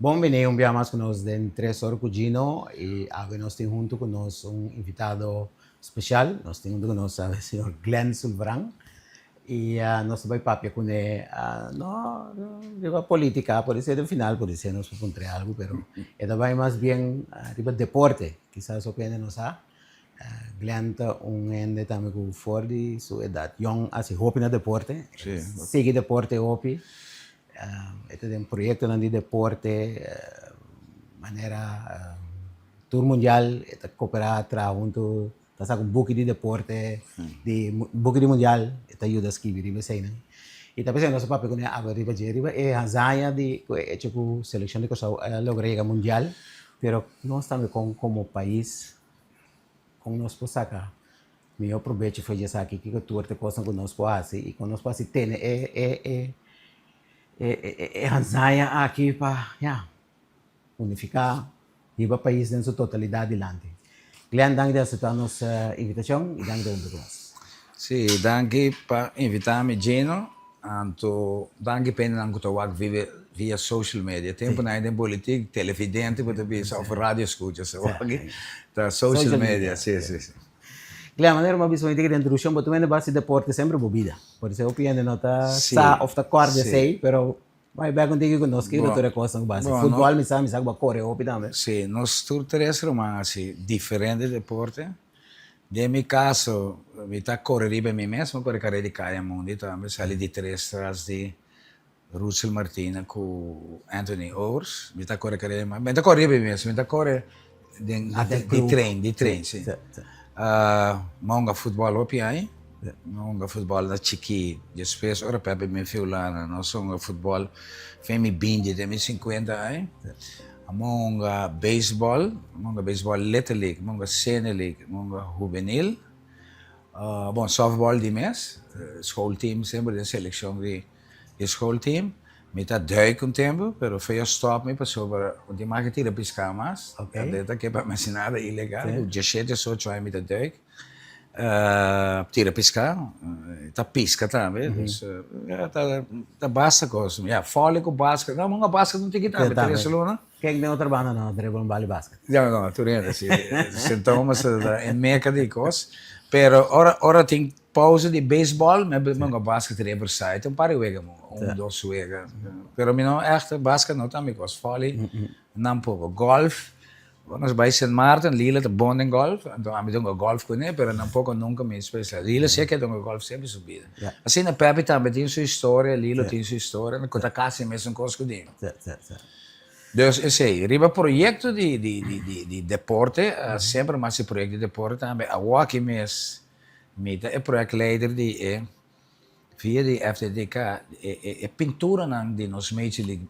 Bon bini un bia mas ku nos den Tres Or ku Gino i awe nos tin huntu ku nos un invitado spesial. Nos tin huntu ku nos awe señor Glenn Sulvaran i nos ta bai papia kuné no riba politica, por esei den final por esei nos por puntra algu pero e ta bai mas bien riba deporte. Kisas hopi hende no sa Glenn ta un hende tambe ku for di su edat yòn hasi hopi na deporte, sigui deporte hopi. E ta den proyectonan di deporte manera tur mundial e ta coopera traha hunto ta saca un buki di deporte di buki di mundial e ta yuda skibi riba eseinan y ta p'esei nos a papia cune awe riba dje riba e hazaña di cu e hecho cu seleccion di Corsou a logra yega mundial pero nos tambe con como pais con nos por saca Mihó probecho for di esaki, kiko tur te kosnan ku nos por hasi i kon nos por hasi tene e e e e e hazaña aki pa ya unifiká hiba pais den su totalidat dilanti. Glenn, danki di aseptá nos invitashon i danki di huntu ku nos. Sí, danki pa invitá mi Gino, anto danki pa hendenan ku ta wak via social media. Tempunan ei den politik, televidente bo ta bisa òf radio escucha, so wak ta social media, sí, sí, sí. Glenn, manera bo a bisa den introduccion, bo ta mende basi deporte semper bo bida. Por eso hopi hende no ta sa of ta corda esey, pero bai bek un tiki cu nos kiko tur e cosnan cu bo haci. Futbol mi sa, mi sa cu bo a core hopi tambe. Si, nos tur tres ruman a haci diferente deporte. Den mi caso, mi ta core riba mi mes, mi a core carera di caya mundi tambe, sali di tres tras di Russel Martina ku Anthony Ours. Mi ta kore kare, mi ta kore riba mi mes, mi ta kore den di train, di train, si. Mi a hunga futbòl hopi aña, mi a hunga futbòl na chikí, despues ora Pepe bin Fiulana nos a hunga futbòl fen mi binti te mi sinkuenta aña. Mi a hunga beisbòl, mi a hunga beisbòl Little League, mi a hunga Senior League, mi a hunga Hubenil. Bon, sòftbòl di mes, schoolteam semper den selekshon di. E schoolteam, mi ta duik un tempu, pero feo stop mi pasobra un tin mas ke tira piská mas. Okay. Ta ke pa mi hasi nada ilegal. Ku diesshete, diesocho aña mi ta duik. Tira piská, ta piska tambe, dus ta ta basta kos. Ya, vòlei ku basket, no, mi hunga basket un tiki tambe, tres luna. Ken den otro banda no dribble un bal di basket? No, no, tur hende si. Sint Thomas ta e meka di kos. Pero ora ora tin Pausa di baseball, mi a hunga basket Riverside un par di wega mi hunga, un dos wega. Pero mi no echt, basket no ta mi kos, volley nan poko. Golf, ora nos bai Sint Maarten, Lila ta bon den golf, anto ami ta hunga golf kuné, pero nan poko nunka mi special. Lila si a keda hunga golf semper su bida. Asina Pepe tambe tin su historia, Lilo tin su historia, ku ta kasi mesun kos ku di mi. Dus esei, riba proyekto di deporte, semper mi a hasi proyekto di deporte tambe, awoki mes. Mi ta e projectleider di e via di FDDK e e e pinturanan di nos Major League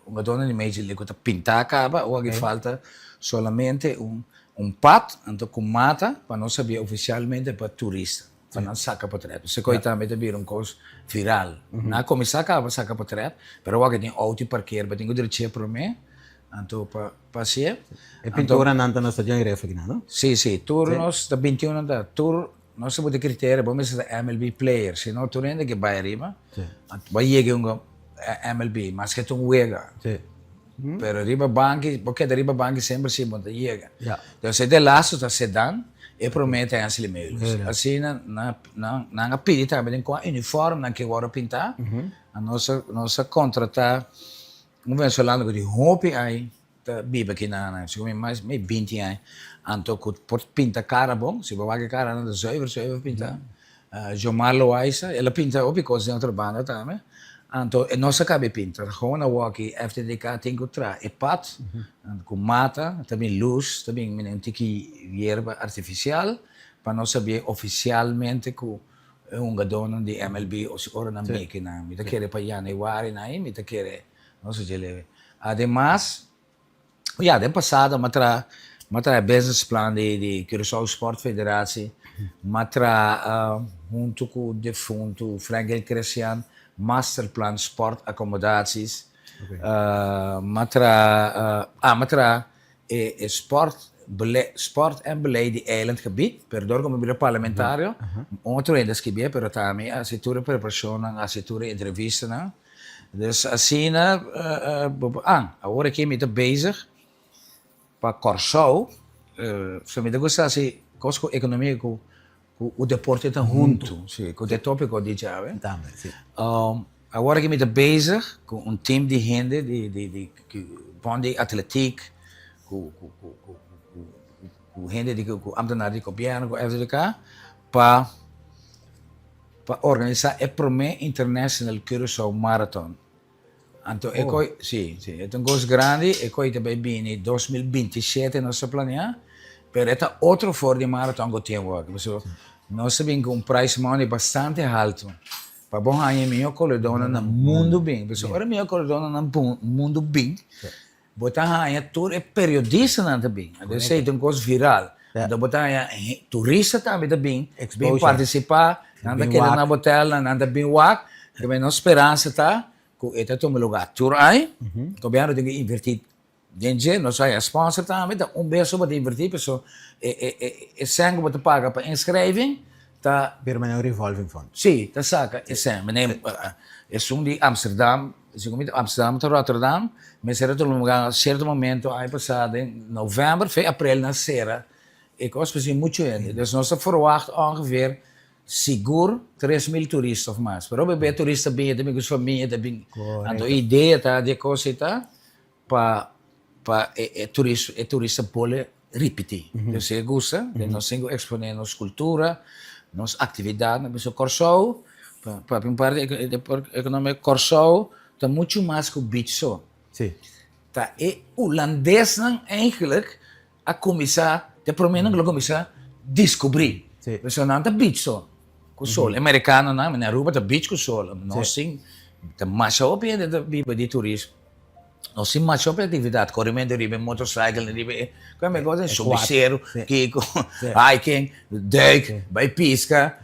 hungadónan di Major League ku ta pintá kaba awor aki falta solamente un un pad anto ku mata pa nos sabia ofisialmente pa turista pa nan saka potrèt pasobra koi tambe ta bira un kos viral nan a kuminsá kaba saka potrèt pero awor aki tin outo i parker bo tin ku dreché promé anto pa Pa hacié. E pinturanan ta na Stadion Iref akinan, no? Sí, sí. Tur nos ta bintiun nan ta. Tur nos ta pone criterio, bo mester ta MLB player, si no tur hende ke bai ariba, bo a yega un MLB, maske ta un wega. Pero riba banki, bo keda riba banki semper si bo ta yega. Entonces e delasto ta Sedan, e prome ta Hensley Meulens. Asina nan nan a pidi tambe den kua uniform nan ke wòrdu pintá, nos a nos a kontrata Un venezolano ku tin hopi ai ta biba aki na na segun mi mas mi binti ai anto ku por pinta kara bon si bo wak e kara nan ta zuiver zuiver pinta Jomar Loaiza el a pinta hopi kos den otro banda tambe anto e no sa kabe pinta gewoon awoki FTDK tin ku traha e pad ku mata ta bin lus ta bin un tiki yerba artifisial pa nos sabia ofisialmente ku E hungadónan di MLB o si ora nan meke nan, mi ta kere pa yanüari nan ei, mi ta kere no sa dje leve. Ademas, ya den pasado mi a traha, mi a traha e business plan di di Curaçao Sport Federatie, mi a traha huntu ku defuntu Franklin Cresian masterplan sport accommodaties, mi a traha, ah mi a traha E e sport bele sport en beleid di eilandgebied, pero dor ku mi bira parlamentario, un otro hende a skibié, pero ta ami a hasi tur e preparashonnan, a hasi tur e entrevistanan. Dus asina bo por, ah, awor aki mi ta bezig pa Kòrsou, so mi ta gusta hasi kos ku ekonomia ku ku deporte ta huntu, si, ku ta e topiko di djawe. Tambe, si. Awor aki mi ta bezig ku un team di hende di di di bon di atletiek ku ku ku ku ku hende di ku ambtenaar di gobièrnu ku FDK pa pa organisá e promé International Curaçao Marathon. Anto e koi, si, si, e ta un kos grandi, e koi ta bai bini 2027 nos ta planeá, pero e ta otro for di marathon ku tin awor, pasobra nos ta bin ku un price money bastante haltu pa bo haña e mihó koredónan na mundu bin, pasobra ora e mihó koredónan na mundu bin, Bo ta haña tur e periodistanan ta bin. Anto esei ta un kos viral. Anto bo ta haña turista tambe ta bin, bin partisipá, nan ta keda na botelnan, nan ta bin wak. Entonces nos speransa ta ku e ta tuma lugá tur aña. Gobièrnu tin ku invertí den dje. Nos haña sponsor tambe, ta un bes so bo ta invertí pasobra e sèn ku bo ta paga pa inskriving ta. Bira manera un revolving fund. Sí, ta saka e sèn. Meneer, esun di Amsterdam. Segun mi ta Amsterdam ta Rotterdam, mester a tuma lugar cierto momento aña pasa den november fe april nan cera e cos pasobra tin mucho hende. Dus nos ta verwacht ongeveer sigur 3000 turista of mas. Pero bebe turista bin e ta bin cu su famia e ta bin. Anto e idea ta di e cos ei ta pa pa e turista e turista bole ripiti. Dus si e gusta den nos tin ku eksponé nos kultura, nos aktividatnan pasobra Kòrsou pa papia un parti di ekonomia Kòrsou ta muchu mas ku beach so. Ta e hulandesnan eigentlik a kuminsá ta e proménan ku lo kuminsá diskubrí. Pasobra nan ta beach so ku sol. E merikanonan na Aruba ta beach ku sol. Nos tin ta masha hopi hende ta biba di turismo. Nos tin masha hopi actividad, corrimento riba e motorcycle, riba e cualkier cosa, subi ceru, kico, hiking, duik, bay pisca.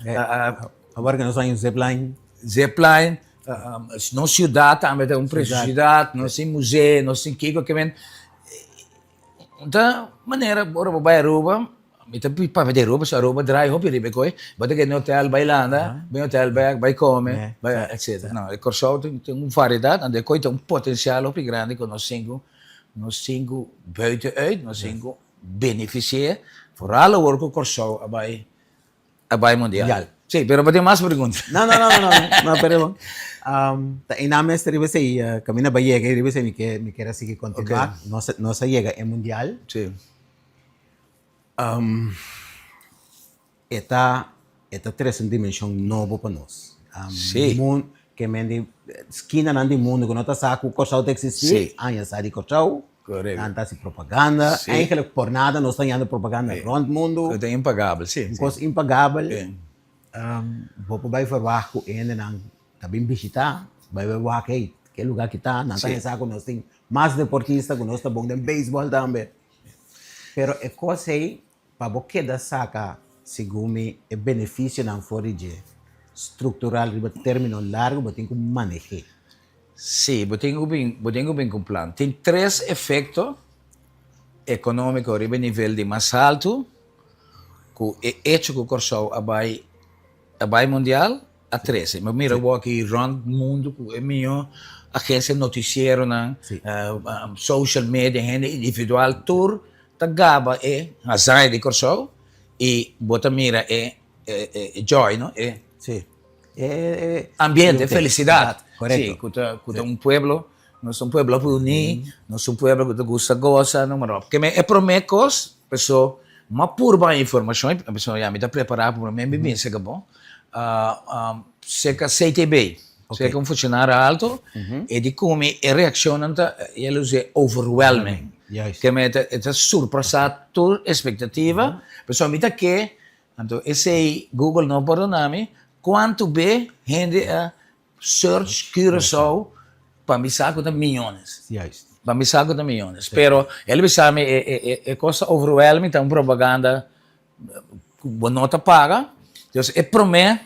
Awor cu nos hay un zipline. Zipline, nos ciudad tambe ta un preciosidad, nos tin museo, nos tin kico, kimen. Ta manera ora bo bai Aruba, mi ta papia di Aruba pasobra Aruba draai hopi riba e koi, bo ta keda den hotel bai landa, bin hotel bek, bai kome, bai etcetera. No, e Kòrsou tin un variedat, anto e koi ta un potensial hopi grandi ku nos tin ku nos tin ku buiten uit, nos tin ku benefisi'é, foral awor ku Kòrsou a bai A bai mundial. Mundial. Sí, pero bo tin mas pregunta. No, no, no, no, no, no, pero ta einan mester riba esei kaminda bai yega riba esei mi ke mi kier a sigui kontinuá. Ok. Nos nos a yega e mundial. Sí. E ta e ta trese un dimenshon nobo pa nos. Sí. Mun ke men di skinanan di mundu ku no ta sa ku Kòrsou ta eksistí, Sí. aña sa di Kòrsou. Correcto. Nan ta hasi propaganda. Sí. Eigenlijk por nada nos ta hañando propaganda Sí. rond mundu. Ku ta impagabel, sí. Un kos impagabel. Sí. Bo por bai verwacht ku hendenan ta bin bishitá, bai bai wak, hey, ke lugá ki ta? Nan ta Sí. pensa ku nos tin mas deportista, ku nos ta bon den beisbòl tambe. Pero e kos ei, pa bo keda saka, segun mi, e benefisionan for di dje struktural riba término largu, bo tin ku maneh'é. Sí, bo tin ku bin, bo tin ku bin ku un plan. Tin tres efekto ekonómiko riba e nivel di mas haltu ku e echo ku Kòrsou a bai a bai mundial a trese. Mi mira awor aki rònt mundu ku e mihó agensia notisieronan, social media, hende individual tur ta gaba e hazaña di Kòrsou i bo ta mira e e joy, no? E. Sí. E ambiente, felisidat. Korekto. Sí, ku ta ku ta un pueblo, nos ta un pueblo hopi uní, nos ta un pueblo ku ta gusta gosa, no mara. Ke men e promé kos, paso m'a purba informashon, paso ya mi ta prepará pa promé mi bin serka bo, serka CTB, serka un funshonario alto, e di ku mi e reakshonnan ta, el a usa overwhelming. Juist. Ke men e ta surpasá tur espektativa, pasobra mi ta ke Anto esei Google no pordona mi, kuantu be hende a search Curaçao pa mi sa ku ta miyones. Juist. Pa mi sa ku ta miyones. Pero el bisa mi e e e kos ta overwhelming, ta un propaganda ku bo no ta paga. Dus e promé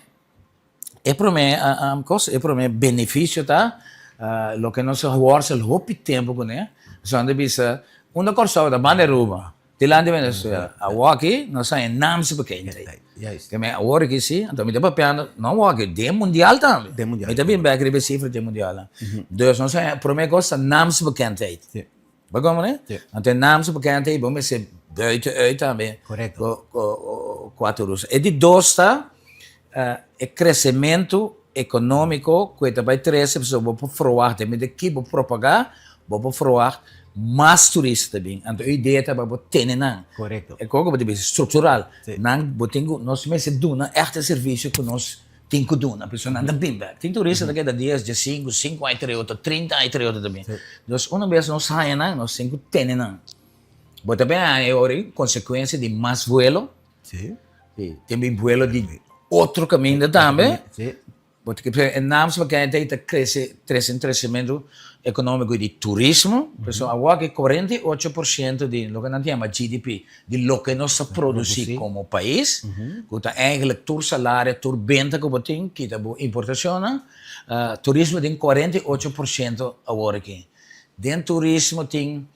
e promé kos, e promé benefisio ta loke nos a wòrstel hopi tempu kuné, pasobra nan ta bisa unda Kòrsou ta banda Aruba. Dilanti Venezuela. Awor aki nos a e naamsbekendheid. Juist. Ke men awor aki si, anto mi ta papiando, no awor aki, den mundial tambe. Den mundial. Mi ta bin bek riba e sifra den mundial. Dus nos a e prome kos ta naamsbekendheid. Si. Bo komprende? Si. Anto e naamsbekendheid bo mester buiten uit tambe. Korekto. Kua tur usa. E di dos ta e kresementu ekonómiko ku e ta bai trese pasobra bo por ferwagt den bida ki bo propagá bo por ferwagt mas turista ta bin anto e idea ta pa bo tene nan Korekto. E kos ku bo ta bisa struktural Si. nan bo tin ku nos mester duna ègt e servisio ku nos tin ku duna pasobra nan ta bin bèk tin turista ta keda dies diesinku sinku aña tres otro trinta aña tres otro ta bin Si. dus una bes nos haña nan nos tin ku tene nan bo ta bin haña e ora ei konsekuensia di mas vuelo Sí. Sí, tin bin vuelo di otro caminda tambe. Sí. Porque e naamsbekendheid ta crece, trece un crecemento economico di turismo. Mm -hmm. Pasobra awor ki 48% di loke nan ta yama GDP, di loke nos ta produci como pais, mm -hmm. cu ta eigenlijk tur salario, tur benta cu bo tin, kita bo importacionnan, turismo tin 48% awor aki. Den turismo tin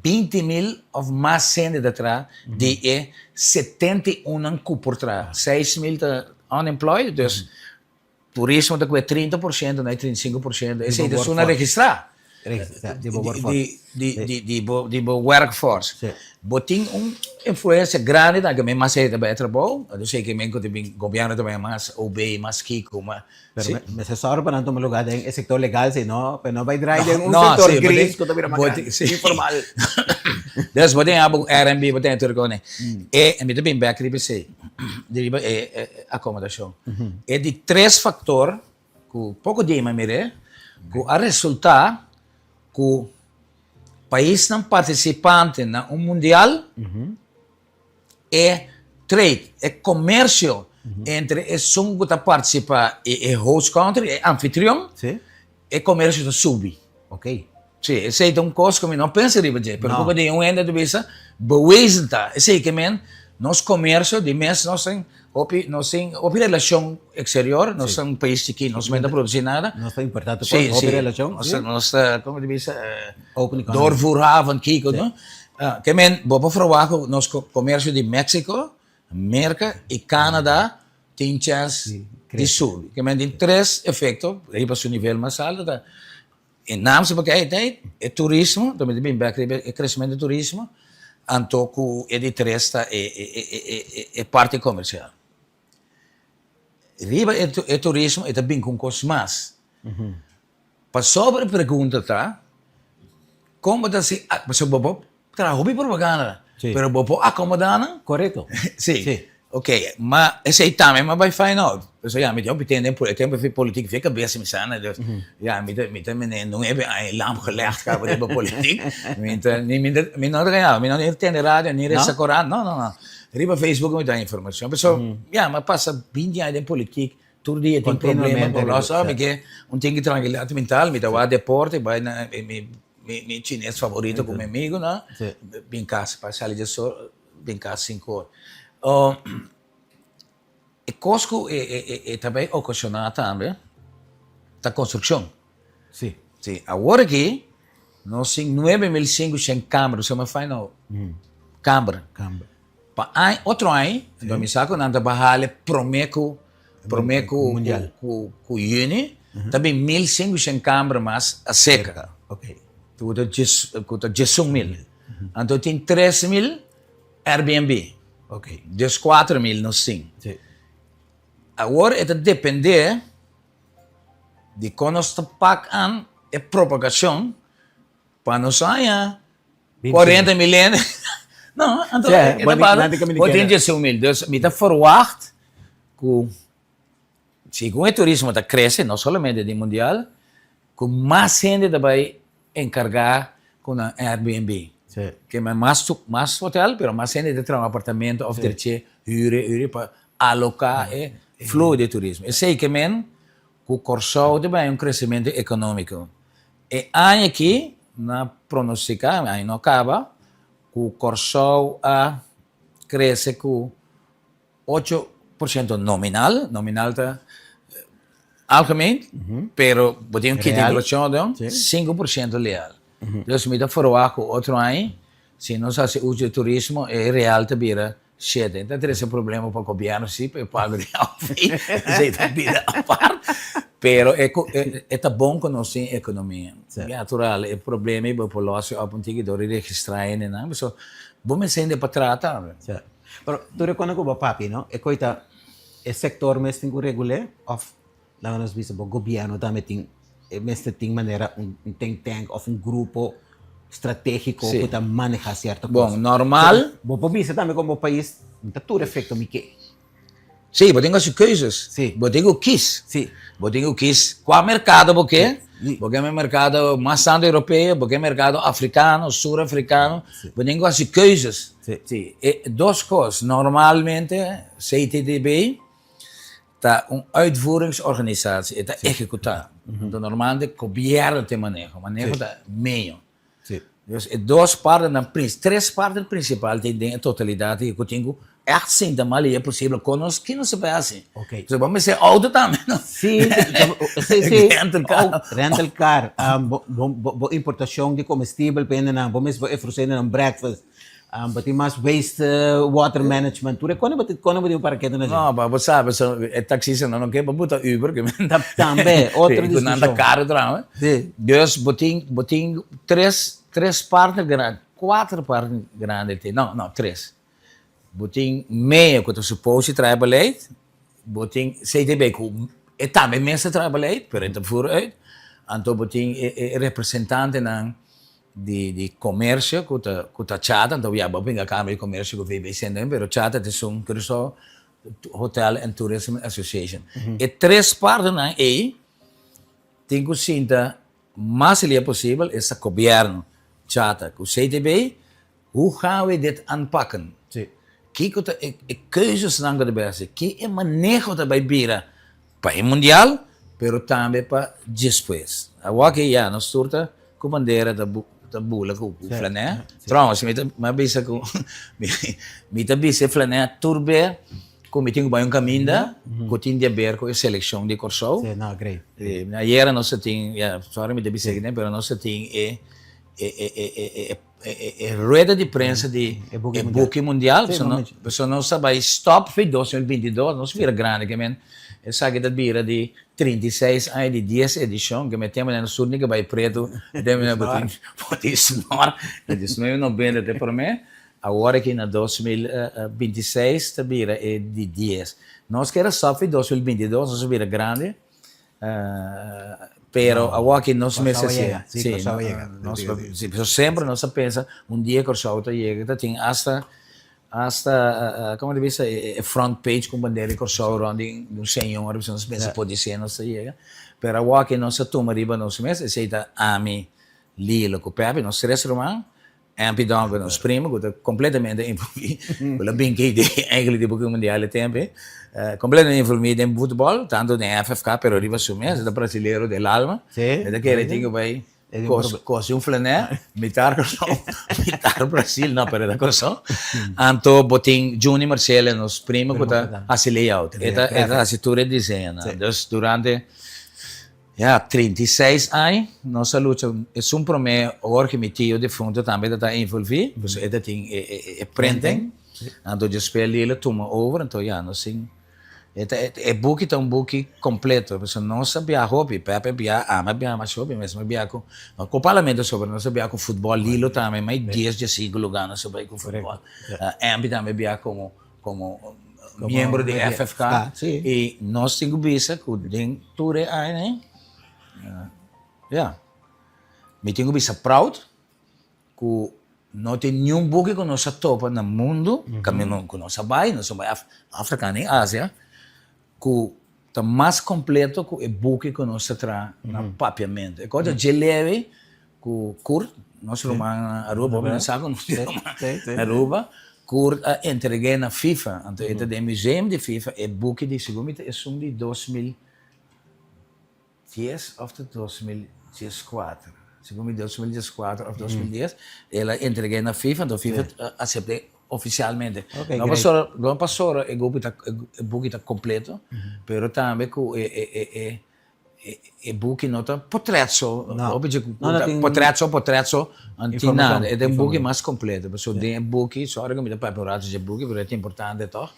20 mil of mas hende ta traha di e 71 nan ku por traha. 6 mil ta unemployed, dus turismo ta kue 30% na e 35%. Esei ta esun nan registrá. Di bo workforce. Di bo workforce. Bo tin un influensia grandi tambe, ke mas hende ta bai trabou, dus ke men ku ta bin gobièrnu ta bai mas OB, mas kiko, mas. Pero mester sòru pa nan tuma lugá den e sektor legal, si no, pa no bai drai den un sektor gris ku ta bira mas grandi, informal. Dus bo tin abo Airbnb, bo tin tur kos. E mi ta bin bèk riba esei, riba e akomodashon. E di tres faktor ku poko dia mi a mir'é, ku a resultá ku paisnan partisipante na un mundial, E trade, e comercio entre esun cu ta participa y e host country, e anfitrion, e comercio ta subi. Ok. Si, esey ta un cos cu mi no pensa riba dje, pero poco di un hende ta bisa, bewezen ta. Esey ke men, nos comercio di mes nos tin hopi, nos tin hopi relacion exterior, nos ta un pais chikí, nos no ta produci nada. Nos ta importa tur cos, hopi relacion. Si, nos ta, como ta bisa, Open economy. Doorvoerhaven, kiko, no? Ke men, bo por ferwagt ku nos komersio di Meksiko, Merka i Kanada tin chèns di subi. Ke men tin tres efekto riba su nivel mas alto ta e naamse bekendheid, e turismo, ta bin bèk riba e kresementu di turismo, anto ku e di tres ta e parti komersial. Riba e turismo e ta bin ku un kos mas. Pasobra e pregunta ta, kon bo ta hasi, pasobra bo por traha hopi propaganda, pero bo por akomodá nan? Korekto. Si. Ok, ma esei tambe mi a bai find out. Pasobra ya mi tin hopi tende e tempo di politik fia kabes mi sa na dus ya mi ta mi ta mene nuebe aña lam gelegd kaba riba politik. Mi ta ni mi ta mi no ta gaña mi no ni tende radio ni resa korant no no no. Riba Facebook mi ta haña informashon. Pasobra ya mi a pasa binti aña den politik. Tur dia tin problema pa los mi ke un tin trankilidat mental mi ta wak deporte bai na mi mi chines favorito ku mi amigonan bin kas pa sali dje so bin kas sinku or e kos ku e ta bai okashoná tambe ta konstrukshon si awor aki nos tin 9500 kamber nos a find out kamber. Pa aña, otro aña, enton mi sa ku nan ta bahale promé ku promé ku Mundial. ku ku yüni, ta bin 1500 kamber mas aserka. Ok. Ku ta djes ku ta 11000. Anto tin 3000 Airbnb. Ok. 14000 nos tin. Si. Awor e ta dependé di kon nos ta pak an e propagashon pa nos haña 40 mil hende. No, anto Sí, e ta para nan tin bo tin 11000. Dus mi ta verwacht ku segun e turismo ta krese, no solamente den mundial, ku mas hende ta bai enkargá ku nan Airbnb. Sí. Ke men mas mas hotel, pero mas hende ta traha un apartamento òf derche hür hür pa aloká e fluho di turismo. Esei ke men ku Kòrsou ta bai un kresementu ekonómiko. E aña aki na pronostica, aña no caba, cu Corsou a crece cu 8% nominal, nominal ta algemeen, pero bo tin un kita inflacion aden, 5% leal. Dus mi ta verwacht cu otro aña. Si nos hasi uso di turismo e real ta bira shete. Ta trese problema pa gobièrnu si, pa e pago di AOV, esei ta bida apart. Pero e e ta bon ku nos tin ekonomia. Natural e problema ei bo por lòs e òp un tiki dor di registrá hendenan, pasobra bo mester hende pa traha tambe. Pero tur e kos ku bo papia no, e koi ta e sektor mes tin ku regul'é òf Laga nos bisa bo gobierno tambe tin e mester tin manera un think tank of un grupo strategico cu ta maneha cierto cos. Bon, normal. Bo por bisa tambe como pais no ta tur efecto mi ke. Si, bo tin cu haci keuzes. Si. Bo tin cu kies. Si. Bo tin cu kies cua mercado bo ke. Bo ke mercado mas tanto europeo, bo ke mercado africano, sur africano. Bo tin cu haci keuzes. Si. Si. E dos cos, normalmente CTDB Ta un uitvoeringsorganisatie, e ta ehekutá. Anto normalmente gobièrnu ta e maneho, maneho ta medio. Dus e dos partnernan, tres partner prinsipal tin den e totalidat ei ku tin ku ègt sinta mal i e posibel kon nos ki nos ta bai hasi. So bo mester outo tambe no? Si, si, si. Rental car. Rental car, bo importashon di komestibel pa hendenan, bo mes bo ofresé hendenan breakfast. Bo tin mas waste water management tur e kone bo tin kone bo tin un paraketo na dje. No, pa bo sabi so e taxistanan no ke pa buta Uber ke men Ta tambe otro ku nan ta diskushon. karo traha. Si. Dus bo tin bo tin tres tres partner grandi kuater partner grandi tin no no tres. Bo tin meo ku ta supos di traha e beleid, bo tin CTB ku e tambe mester traha e beleid pero e ta voer uit, anto bo tin e e representantenan di di comercio cu ta cu ta chata anto ya bo pinga cambio di comercio cu VBC den pero chata ta esun Curaçao Hotel and Tourism Association e tres partenan ey tin cu sinta mas lia posibel esta gobierno chata cu CTB hoe gaan we dit aanpakken kico ta e e keuzesnan cu ta bay haci ki e maneho ta bay bira Pa e mundial, pero tambe pa despues. Awor aki ya nos tur ta ku bandera ta ta bula ku flanè. Trouwens, mi ta mi a bisa ku mi ta bisa e flanè tur be ku mi tin ku bai un kaminda ku tin di aber ku e selekshon di Kòrsou. Sí, no, great. Ayera nos ta tin, ya, sorry mi ta bisa aki den, pero nos ta tin e e e e e rueda di prensa di e buki mundial, pasobra nos a bai stop fi dos mil binti dos, nos bira grandi ke men esaki ta bira di 36 aña di dies edishon, ke men tempu nan sur ni ke bai pretu, den men bo tin bo tin snor, na diesnuebe noventa te prome, awor aki na 2026 ta bira e di dies. Nos kere stop fi 2022, nos a bira grandi. Pero awor aki nos mester Kòrsou a yega, sí, sí, Kòrsou a yega. Nos, sí, pero semper nos a pensa un dia Kòrsou ta yega, ta tin hasta, hasta, komo ta bisa, e front page ku bandera di Kòrsou rònt di un señor, nos pensa podisé nos ta yega, pero awor aki nos a tuma riba nos mes, esei ta ami, Lilo ku Pepe, nos tres ruman, Empty Donker nos primo ku ta kompletamente envolví, ku lo bin ki idea eigenlijk di Buki Mundial e tempu ei, kompletamente envolví den futbòl, tantu den FFK pero riba su mes, e ta brasilero del alma, e ta kere tin ku bai kosi un flanè, mitar Kòrsou, mitar Brasil, no pero e ta Kòrsou. Anto bo tin Juni Marcela nos primo ku ta hasi layout, e ta hasi tur e diseñonan, dus durante. Ya, 36 aña nos a lucha. Esun prome Jorge, mi tio defunto, tambe ta ta envolvi, pasobra e ta tin e printing. Anto despues Lilo tuma over, anto ya nos tin e ta e buki ta un buki completo, pasobra nos a biaha hopi, Pepe a biaha, ami a biaha masha hopi, mes mi a biaha ku, no ku parlamento so, pero nos a biaha ku futbol, Lilo tambe, mai dies, diesinco lugar nos a bai ku futbol. Empi tambe a biaha komo Como miembro di FFK y nos tin cu bisa cu den tur e aña ey, ya, mi tin cu bisa proud cu no tin niun buki cu nos a topa na mundo, caminda cu nos a bay, nos a bay Africa ni Asia, cu ta mas completo cu e buki cu nos ta traha na Papiamento. E cosa dje leve cu Kurt, nos ruman na Aruba, bo sa cu nos tin ruman na Aruba, Kurt a entregu'e na FIFA, anto e ta den museum di FIFA e buki di segun mi ta esun di 2010 of ta 2014, segun mi 2014 of 2010, el a entregu'e na FIFA, anto FIFA a acept'e oficialmente. No pasobra, no pasobra e buki ta completo, pero tambe cu e. E buki no ta potret so, No. hopi dje ku No, no ta tin potret so, potret so, no tin Informacion, nada. E ta un buki informacion. mas completo. Pasobra den e buki, sorry ku mi ta papia un rato dje buki, pero e ta importante tòg.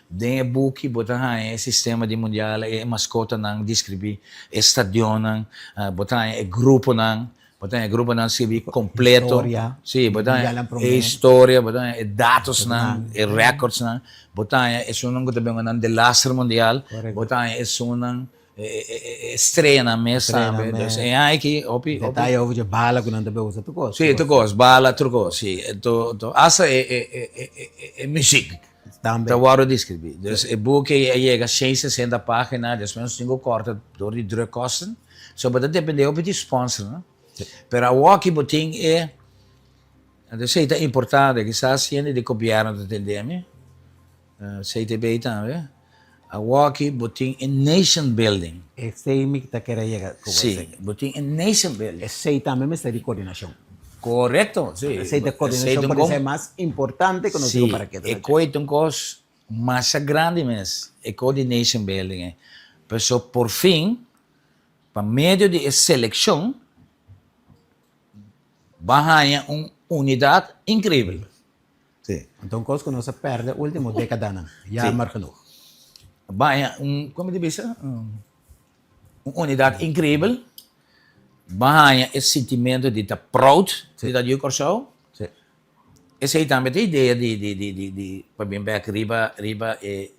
Den e buki bo ta haña e sistema di mundial, e maskotanan deskribí, e stadionnan, bo ta haña e gruponan, bo ta haña e gruponan skibí kompleto. Historia, Sí, bo ta haña mundialnan e promé. historia, bo ta haña e datosnan, e recordsnan, bo ta haña esunnan ku ta bin nan delaster mundial, Korekto. bo ta haña esunnan E estreanan mes tambe. Dus e aña aki hopi. Detaye over dje bala ku nan ta usa tur kos. Sí, tur kos. Bala, tur kos, sí. Hasta e muziek Tambe. Ta wòrdu deskribí. Dus e buki a yega shen sesenta página, despues nos tin ku kòrta dor di drukkosten. So bo ta dependé hopi di spònsernan. Pero awoki bo tin e, esei ta importante, kisas hende di gobièrnu ta tende mi. CTB tambe. Awoki bo tin e nation building. Esei mi ta kere yega ku bo Sí, esei. bo tin e nation building. Esei tambe mester di koordinashon. Korekto, sí. Esei ta koordinashon por esei mas importante ku nos digo para ke Sí, e koi ta un kos masha grandi mes, e kos di nation building ei. Pasobra por fin, pa medio di e selekshon, bo a haña un unidat inkreibel. Sí. Anto un kos ku nos a pèrdè último dékadanan, jammer genoeg. Baña un, komo ta bisa? Un unidat inkreibel. Baña e sintimentu di ta proud di ta yu Kòrsou. Sí. Esei tambe ta idea di di di di di pa bin bèk riba riba e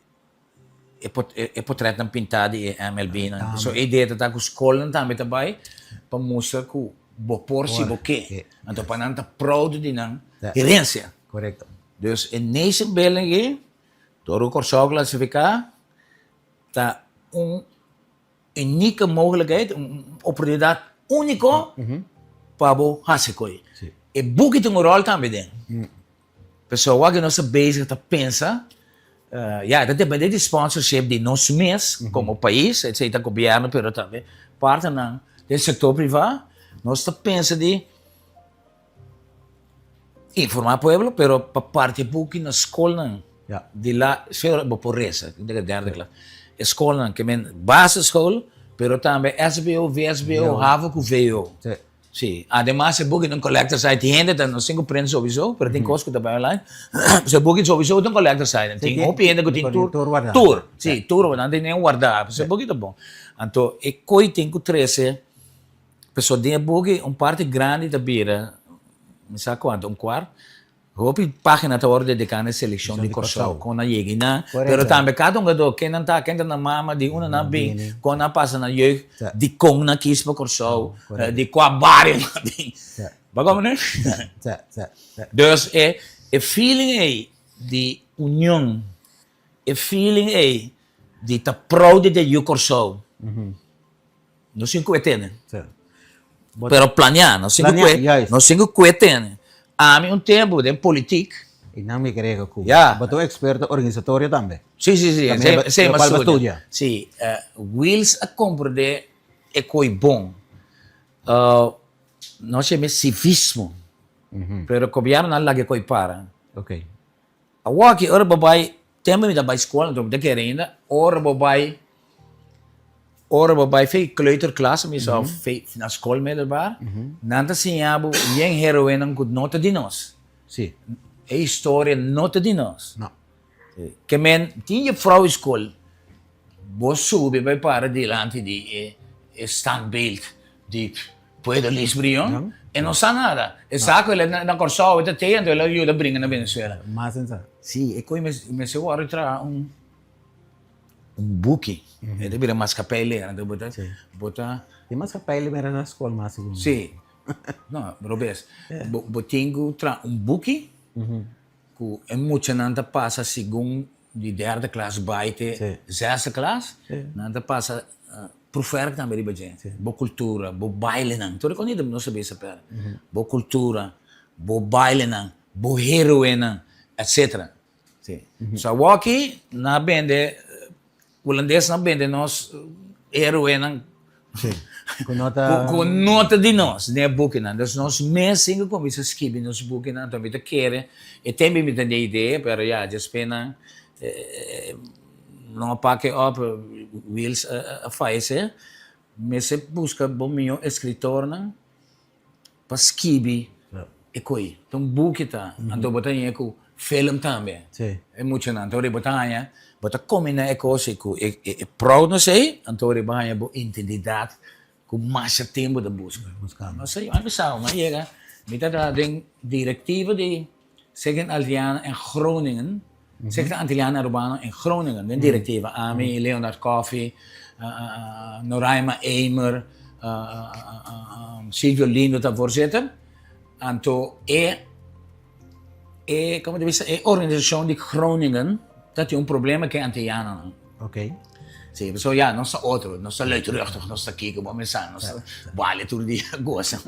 e potretnan pintá di e MLB-nan. So e idea ta ta ku skolnan tambe ta bai pa mustra ku bo por si bo ke. Anto pa nan ta proud di nan herensia. Korekto. Dus e nation building aki, dor ku Kòrsou klasifiká, ta un unike mogelijkheid, un oportunidat úniko pa bo hasi koi. E buki tin un ròl tambe den. Pasobra wak nos ta bezig ta pensa, ya, e ta depende di sponsorship di nos mes komo pais, esei ta gobièrnu pero tambe partnernan den sektor privá, nos ta pensa di informá pueblo pero pa parti e buki na skolnan di la, bo por resa, derde klas, e skolnan ke men basisschool pero tambe SBO, VSBO, havo ku VO. Sí, ademas e buki ta un collector's item. Tin hende ta, nos tin ku print sowiso, pero tin kos ku ta bai online. So e buki sowiso ta un collector's item. Tin hopi hende ku tin tur, tur, sí, tur, nan tin den wardá. So e buki ta bon. Anto e koi tin ku trese, pasobra den e buki un parti grandi ta bira, mi sa kuantu, un kuart, Hopi pagina ta wòrdu dediká na e selekshon di Kòrsou, kon nan yega einan, pero tambe kada un gadó, ken nan ta, ken ta nan mama, di unda nan bin, kon nan pasa nan jeugd, dikon nan kis pa Kòrsou, di kua bario nan bin. Bo a komprendé? Dus e e feeling ei di union, e feeling ei di ta proud di e yu Kòrsou, Nos tin ku e tene. Pero planeá, nos tin ku kue, nos tin ku kue tene. Ami un tempu den politik. I nan mi kere ku bo ta un eksperto organisatorio tambe. Sí, sí, sí. Esei mi a studia. Sí. Wiels a komprendé e koi bon. Nos yama sivismo. Pero gobièrnu nan laga e koi para. Awor aki ora bo bai, tempu mi ta bai skol anto mi ta kere ainda, ora bo bai, ora bo bai fe kleuterklas mi sa of fe na skol middelbaar, nan ta siña bo yen heroenan ku no ta di nos. Sí. E historia no ta di nos. No. Ke men tin juffrouw di skol, bo subi bai para dilanti di e e standbeeld di Pueblo Lis Brion, e no sa nada. E sa ku el a na Kòrsou, e ta te, anto el a yuda bringa na Venezuela. Mas en sa. Sí, e koe mester wòrdu traha un un buki. E ta bira maskapei lera, anto bo ta bo ta. Di maskapei lera na skol mas sigur. Sí. No, robes. Bo bo tin ku traha un buki ku e muchanan ta pasa segun Di derde klas bai te zesde klas, nan ta pasa proefwerk tambe riba dje. Bo kultura, bo bailenan, tur e konita nos ta bisa pera. Bo kultura, bo bailenan, bo heroenan, etcetera. So awoki nan a bende, Hulandesnan a bende nos heroenan Ku no ta. Ku no ta di nos, den e bukinan. Dus nos mes tin ku kuminsá skibi nos bukinan. Anto mi ta kere, e tempu mi ta den idea, pero ya, despues nan no a pak e op, Wiels a fayesé. Mester buska bo mihó eskritornan pa skibi e koi. Ta un buki ta, anto bo ta haña ku film tambe. E muchanan, anto ora bo ta haña, bo ta kombiná e kos ei ku e proudness ei, anto ora bo haña bo identidat ku masha tempu ta buska. No sé, mi sa, mi a yega, mi ta traha den direktiva di Stichting Antillianen en Groningen, Stichting Antillianen Arubano en Groningen, den direktiva, ami, Leonard Coffie, Noraima Emer, Silvio Lindo ta voorzitter. Anto e, e, como ta bisa, e organisacion di Groningen ta tin un problema cu e Antillanonan. Ok. Sí, pasobra ya, nos ta otro, nos ta luidruchtig, nos ta kiko, bo mesa, nos ta bale tur dia gosa.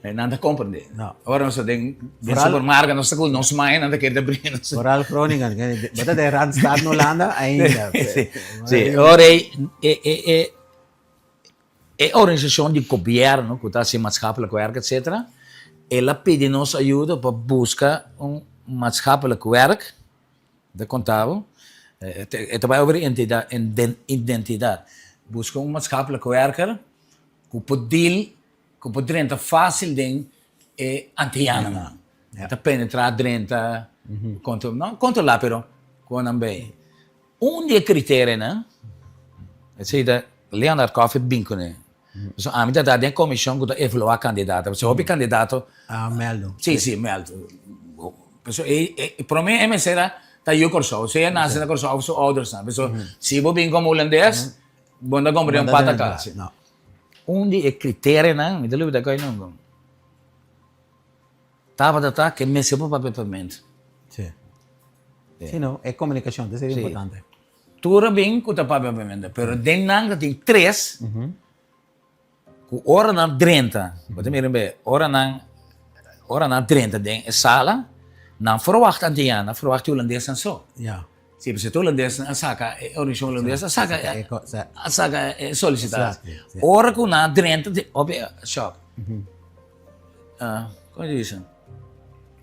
Nan ta comprende. No. Ora nos ta den, den supermarkt, nos ta cu nos mai, nan ta kere ta bringa nos. Vooral Groningen, bo ta den Randstad na Hulanda ainda. Sí, sí. Ora e, e, e, e organisacion di gobierno cu ta haci maatschappelijk werk etcetera, el a pidi nos ayuda pa busca un maatschappelijk werk. Ta konta bo, e ta bai over identidat. Buska un maatschappelijk werker ku por deal, ku por drenta fásil den e antianonan. E ta penetrá, drenta, no kontrolá pero ku nan bay. Un di e kriterionan, esei ta Leonard Coffey bin kuné. Pasobra ami ta ta den komishon ku ta evaluá kandidato. Pasobra hopi kandidato. A mèldu. Sí, sí, mèldu. Pasobra e e promé e mester a ta yu Kòrsou. Si e nase na Kòrsou òf su oudersnan. Pasobra si bo bin komo hulandes, bo no ta komprendé un pata kas. Un di e kriterionan, mi ta lubida koi nunka, tabata ta ku e mester por papia papiamentu. Sí. Sí, no, e komunikashon ta ser importante. Tur a bin ku ta papia papiamentu, pero den nan ta tin tres ku ora nan drenta, bo ta mira be, ora nan ora nan drenta den e sala, nan ferwagt antiano, nan ferwagt e hulandesnan so. Si, pasobra e hulandesnan a saka, e organisashon hulandes a saka a saka e solisitashon. Ora ku nan drenta, hopi shòk. Kon ta bisa?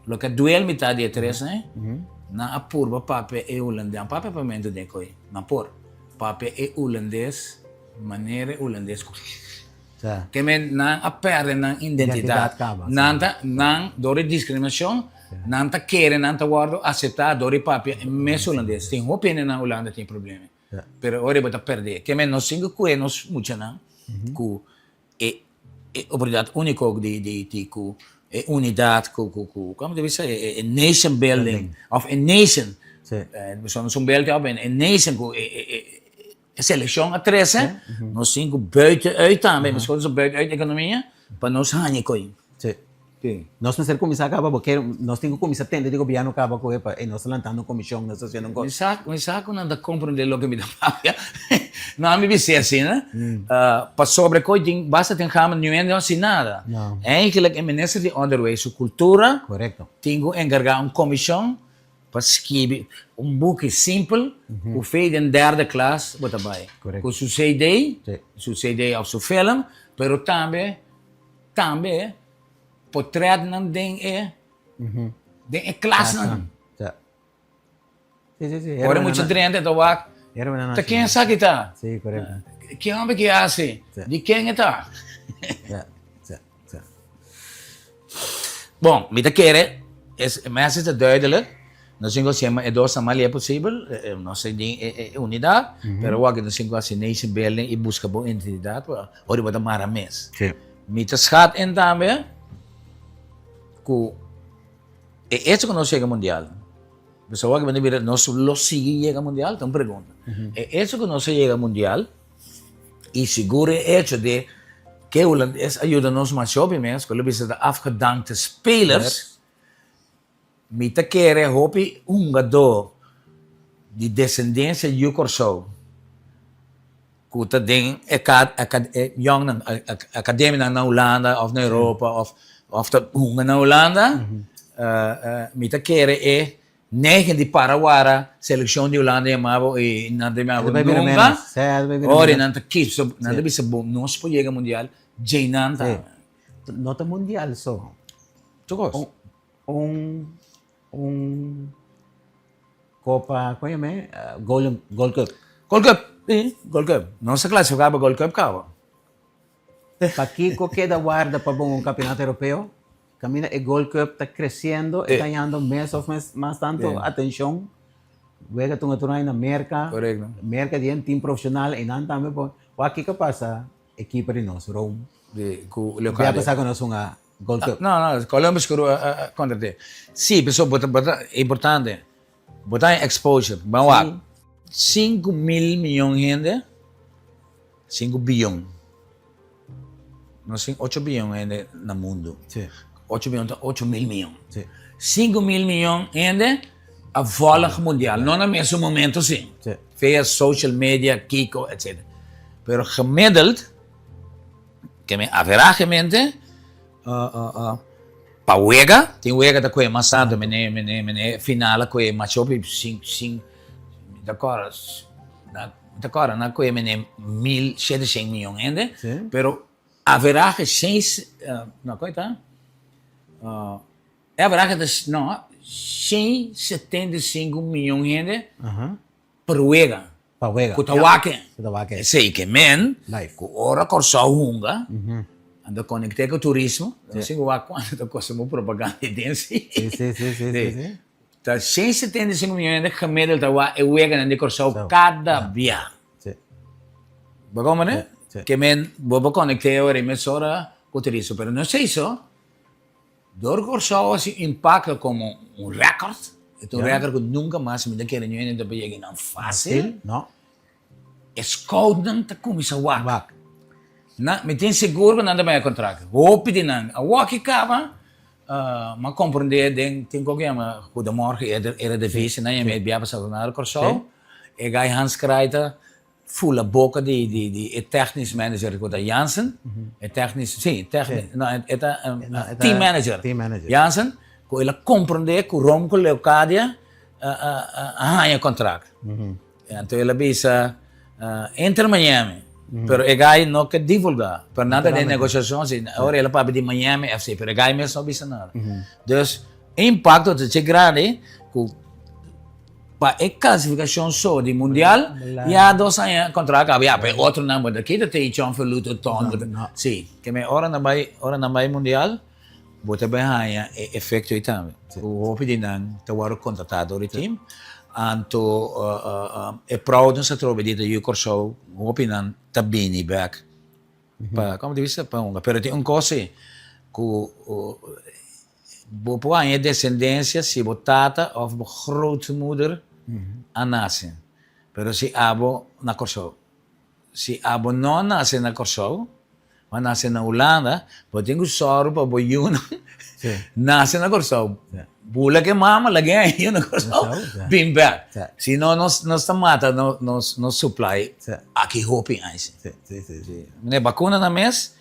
Loke a duel mi ta di e tres ne, nan a purba papia e hulandes, nan papia papiamentu den koe, nan por papia e hulandes manera e hulandes ku ke men nan a perde nan identidat, nan ta nan dor di diskriminashon nan ta kere nan ta wòrdu aseptá dor di papia e mes hulandes, tin hopi hende na Hulanda tin e problema, pero ora bo ta perde, ke men nos tin ku kue nos muchanan ku E e oportunidat úniko di di di ku e unidat ku ku ku komo ta bisa e e nation building òf e nation pasobra nos un bèlgio òf e nation ku e e e selekshon a trese nos tin ku buiten uit tambe meskos nos a buiten uit ekonomia pa nos haña e koi. Sí. Nos mester kuminsá kaba bo ke nos tin ku kuminsá tende di gobièrnu kaba ku epa e nos ta lantando un komishon, nos ta hasiendo un kos. Mi sa, mi sa ku nan ta komprendé loke mi ta papia. No a mi bis'é asina, pasobra ku tin basta tin gama niun hende no hasi nada. Eigenlijk e minister di Onderwijs su Kultura tin ku enkargá un komishon pa skibi un buki simpel ku fe den derde klas bo ta bai. Ku su CD, su CD òf su film, pero tambe tambe Potretnan den e den e klasnan. Sí, sí, sí. Ora mucha drenta e ta wak, ta ken esaki ta? Sí, korekto. Ken homber ki hasi? Di ken e ta? Sí, sí. Bon, mi ta kere, e message ta duidelijk. Nos tin ku hasi e dos nan mas lihé posibel. Nos tin e unidat, pero awor nos tin ku hasi nation building i buska bo identidat, ora bo ta mara mes. Sí. Mi ta schat in tambe cu e hecho cu nos yega mundial, pasobra awor cu bira nos lo sigui yega mundial ta un pregunta. E hecho cu nos a yega mundial y sigur e hecho de ke hulandes a yuda nos mas hopi mes cu lo bisa ta afgedankte spelers. Mi ta kere hopi hungadó di desendensia yu Kòrsou ku ta den e e yòngnan akademianan na Hulanda òf na Europa òf òf ta hunga na Hulanda mi ta kere e negen di para wara selekshon di Hulanda yama bo i nan ta yama bo nunka ora nan ta kis nan ta bisa bo nos por yega mundial djei nan ta. No ta mundial so. Tur kos. Un un kopa kon yama e Golden Gold Cup. Gold Cup si Gold Cup nos a klasifiká pa Gold Cup kaba. Pakiko keda warda pa bon un kampionato europeo? Kaminda e Gold Cup ta kresiendo, e ta hañando mes of mes mas tantu atenshon. Wega tunga tur aña na Merka. Korekto. Merka di tin profeshonal i nan tambe por. Wak kiko pasa ekipo di nos, Rome? Di ku Bia Leocadia. pasa ku nos hunga Gold Cup. No, no, Columbus ku kontra te. Si, pasobra bo ta bo ta importante. Bo ta haña exposure. Ban wak. 5000 miyon hende, 5 biyon. Nos tin 8 biyon hende na mundu. Sí. 8 biyon ta 8000 miyon. Sí. 5000 miyon hende a volg mundial. No na mesun momento sí. Sí. Via social media, kiko, etc. Pero gemiddeld, ke men averagemente, Pa wega, tin wega ta koe mas tantu, mene, mene, mene final a koe mas hopi, sin, sin, mi ta kòrda, mi ta kòrda nan a koe mene 1700 miyon hende, pero averahe seis, no, koe ta? E averahe ta, no, 175 miyon hende per wega. Pa wega. Ku ta wak e. Ku ta wak e. Esei ke men Live. ku ora Kòrsou hunga, nan ta konekt'é ku turismo, nan sin ku wak kuantu ta kosta bo propaganda ei den si. Si, si, si, si, si, si. Ta 175 mion hende gemiddeld ta wak e weganan di Kòrsou kada bia. Si. Bo komprende? Si. Ke men bo por konekt'é ora ei mesora ku turismo, pero no esei so. Dor Kòrsou a hasi impakto komo un rèkòrt, e ta un rèkòrt ku nunka mas mi ta kere niun hende ta por yega einan fásil. No. E scoutnan ta kuminsá wak. Wak. Nan, mi tin sigur ku nan ta bai kontrakt. Hopi di nan a wak i kaba, mi a komprendé den tin ku yama Goedemorgen Eredivisie, nan yama e bia pasado na Kòrsou, e gai Hans Kraai ta Fula boca di di di e technisch manager cu ta Jansen, e technisch, si, technisch, no, e ta team manager, Team manager. Jansen, cu el a comprende cu Romco Leocadia a haña contract. Anto el a bisa Inter Miami, pero e guy no ke divulga, pero nan ta den negociacion, si, ora el a papia di Miami FC, pero e guy mes no a bisa nada. Dus, e impacto ta dje grandi cu Pa e klasifikashon so di mundial ya dos aña kontra a kaba ya pa e otronan bo ta kita te ichon feluto ton bo ta si ke men ora nan bai ora nan bai mundial bo ta bai haña e efekto ei tambe ku hopi di nan ta wòrdu kontratá dor di tim anto e proud nos atrobe di ta yu Kòrsou hopi nan ta bini bèk Pa como ta bisa pa hunga pero tin un cos si cu bo por haña descendencia si bo tata of bo grootmoeder a nace pero si abo na Corsou si abo no a nace na Corsou bo a nace na Hulanda bo tin cu sòru pa bo yunan nace na Corsou bula ke mama laga e yu na Corsou bin bek si no nos ta mata nos supply aki hopi aña. Sí, sí, sí, sí. Meneer, bakuna nan mes,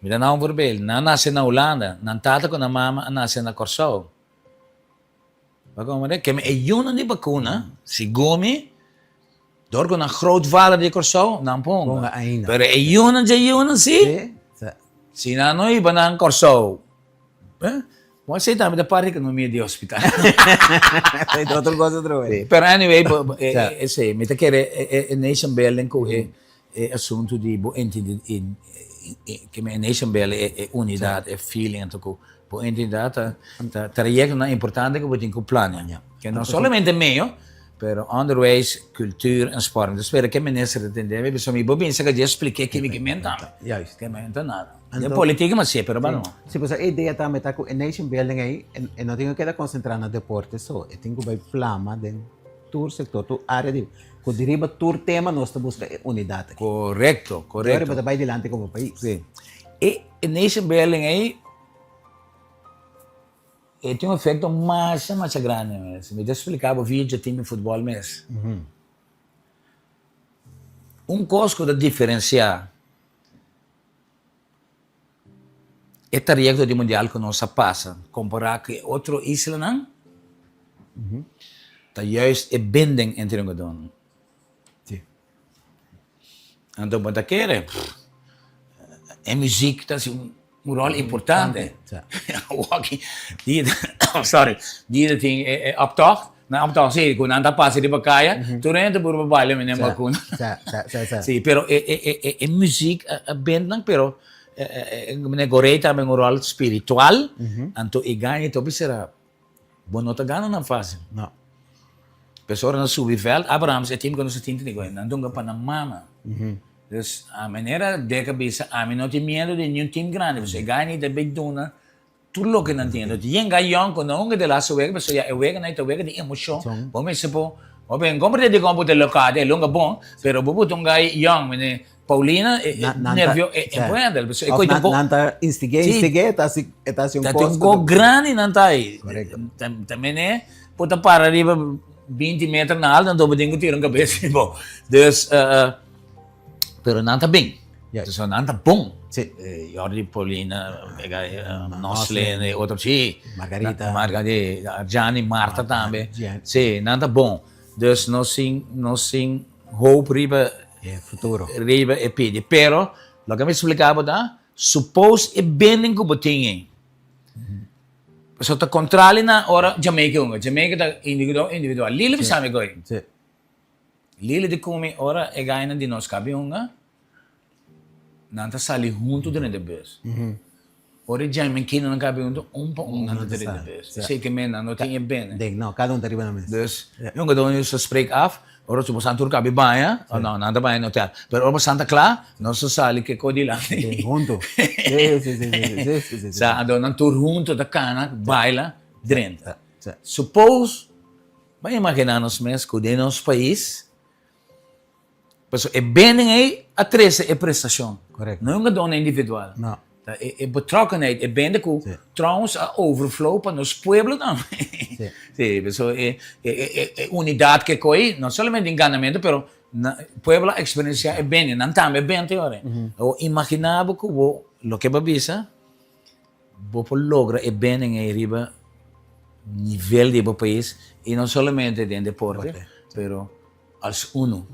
mi ta na un voorbeeld. Nan nase na Hulanda, nan tata ku nan mama a nase na Kòrsou. Bo komprende? Ke e yunan di bakuna, segun mi, dor ku nan grootvader di Kòrsou, nan ponga. Ponga ainda. Pero e yunan dje yunan sí, Sí, sí. si nan no hiba nan Kòrsou, Bo esei tambe ta parti ekonomia di hospital. Esei ta otro cosa otro vez. Pero anyway, esei, mi ta kere e nation building ku e asuntu di bo nation building, e unidat, e feeling anto ku bo identidat ta trayektonan importante ku bo tin ku plania. Ke no solamente medio, pero onderwijs, cultuur en sport. Mi ta spera ku e minister ta tende mi, pasobra mi por binse ku dje splike kimi ki men tambe. Juist. Ke men ta nada. Den politica mas si, pero ba no. Si, pasobra e idea tambe ta ku e nation building ei, e no tin ku keda konsentrá na deporte so, e tin ku bai plama den tur sektor, tur área di, ku di riba tur tema nos ta buska e unidat aki. Korekto, korekto. Riba ta bai dilanti komo pais. Si. E nation building ei, e tin un efekto masha, masha grandi mes. Mi ta splika bo via dje team di futbòl mes. Un kos ku ta diferensiá E trayecto di mundial cu nos a pasa compara cu e otro islanan ta juist e binding entre hungadornan. Anto bo ta kere e muziek ta haci un rol importante. Sorry, dia ta tin e optocht, nan optocht si cu nan ta pasa riba caya tur hende ta puru pa baila menen bakuna. Si, pero e muziek a bind nan pero. Meneer Gorey tambe un rol spiritual, anto e gana ta hopi sera, bo no ta gana nan facil. No. Pues ora nan subi veld, Abrahams e team cu nos a tin tene cu nan dunga pa nan mama. Dus a manera Dick a bisa, ami no tin miedo di niun team grandi, pasobra e gana ta bay duna Tur loke nan tin. Entonces yenga yòn ku no hunga de laatste wega, pasobra ya e weganan ta wega di emoshon. Bo mester por, bo ben komprende dikon bo ta lokado, e lunga bon, pero bo por hunga yòn, mene Paulina e nervio, e por handle, pasobra e koe ta un Nan ta instig'é, instig'é, e ta hasi, e ta hasi un kos. Ta un kos grandi nan ta ai. Ta mene por ta para riba 20 meter na alto, anto bo tin ku tira un kabes riba. Dus, Pero nan ta bin. Ja. So nan ta bon. Sí. Eh, Jordi, Paulina, eh, Noslin, eh, otro, sí. Margarita. Margarita, Arjani, Marta tambe. Gian. Sí, nan ta bon. Dus nos sin, nos sin hoop riba, E futuro. riba e pidi. Pero, loke mi explica bo ta, suppose e bending ku bo tin ei. So ta contrali na ora Jamaica hunga. Jamaica ta individual, individual. Lili bisa mi koe. Sí. Lili di kumi ora e gainan di nos kabi hunga, nan ta sali huntu drenta e bus. Ora e jamaiquinonan kabi huntu, un pa un nan ta drenta e bus. Esei ke men nan no tin e bene. Den, no, kada un ta riba nan mes. Dus, e hungadó ta spreek af, ora su bosan tur kabi baña, o no, nan ta baña na hotel. Pero ora bosan ta kla, nos ta sali ke kos dilanti. Huntu. Si, si, si, si, si, si. Sa, anto nan tur huntu ta kana, baila, drenta. Suppose Ban imaginá nos mes ku den nos pais, pasobra e bending ei a trese e prestashon. Korekto. No e un gadona individual. No. Ta e e betrokkenheid, e bende ku trouwens a overflow pa nos pueblo tambe. Sí. Sí, pasobra e e e e unidat ke ko'i, no solamente den ganamentu, pero na pueblo a eksperensiá e bende, nan tambe a bende ora. Awor imaginá bo ku bo loke bo a bisa. Bo por logra e benen ei riba nivel di bo pais y no solamente den deporte, pero als uno.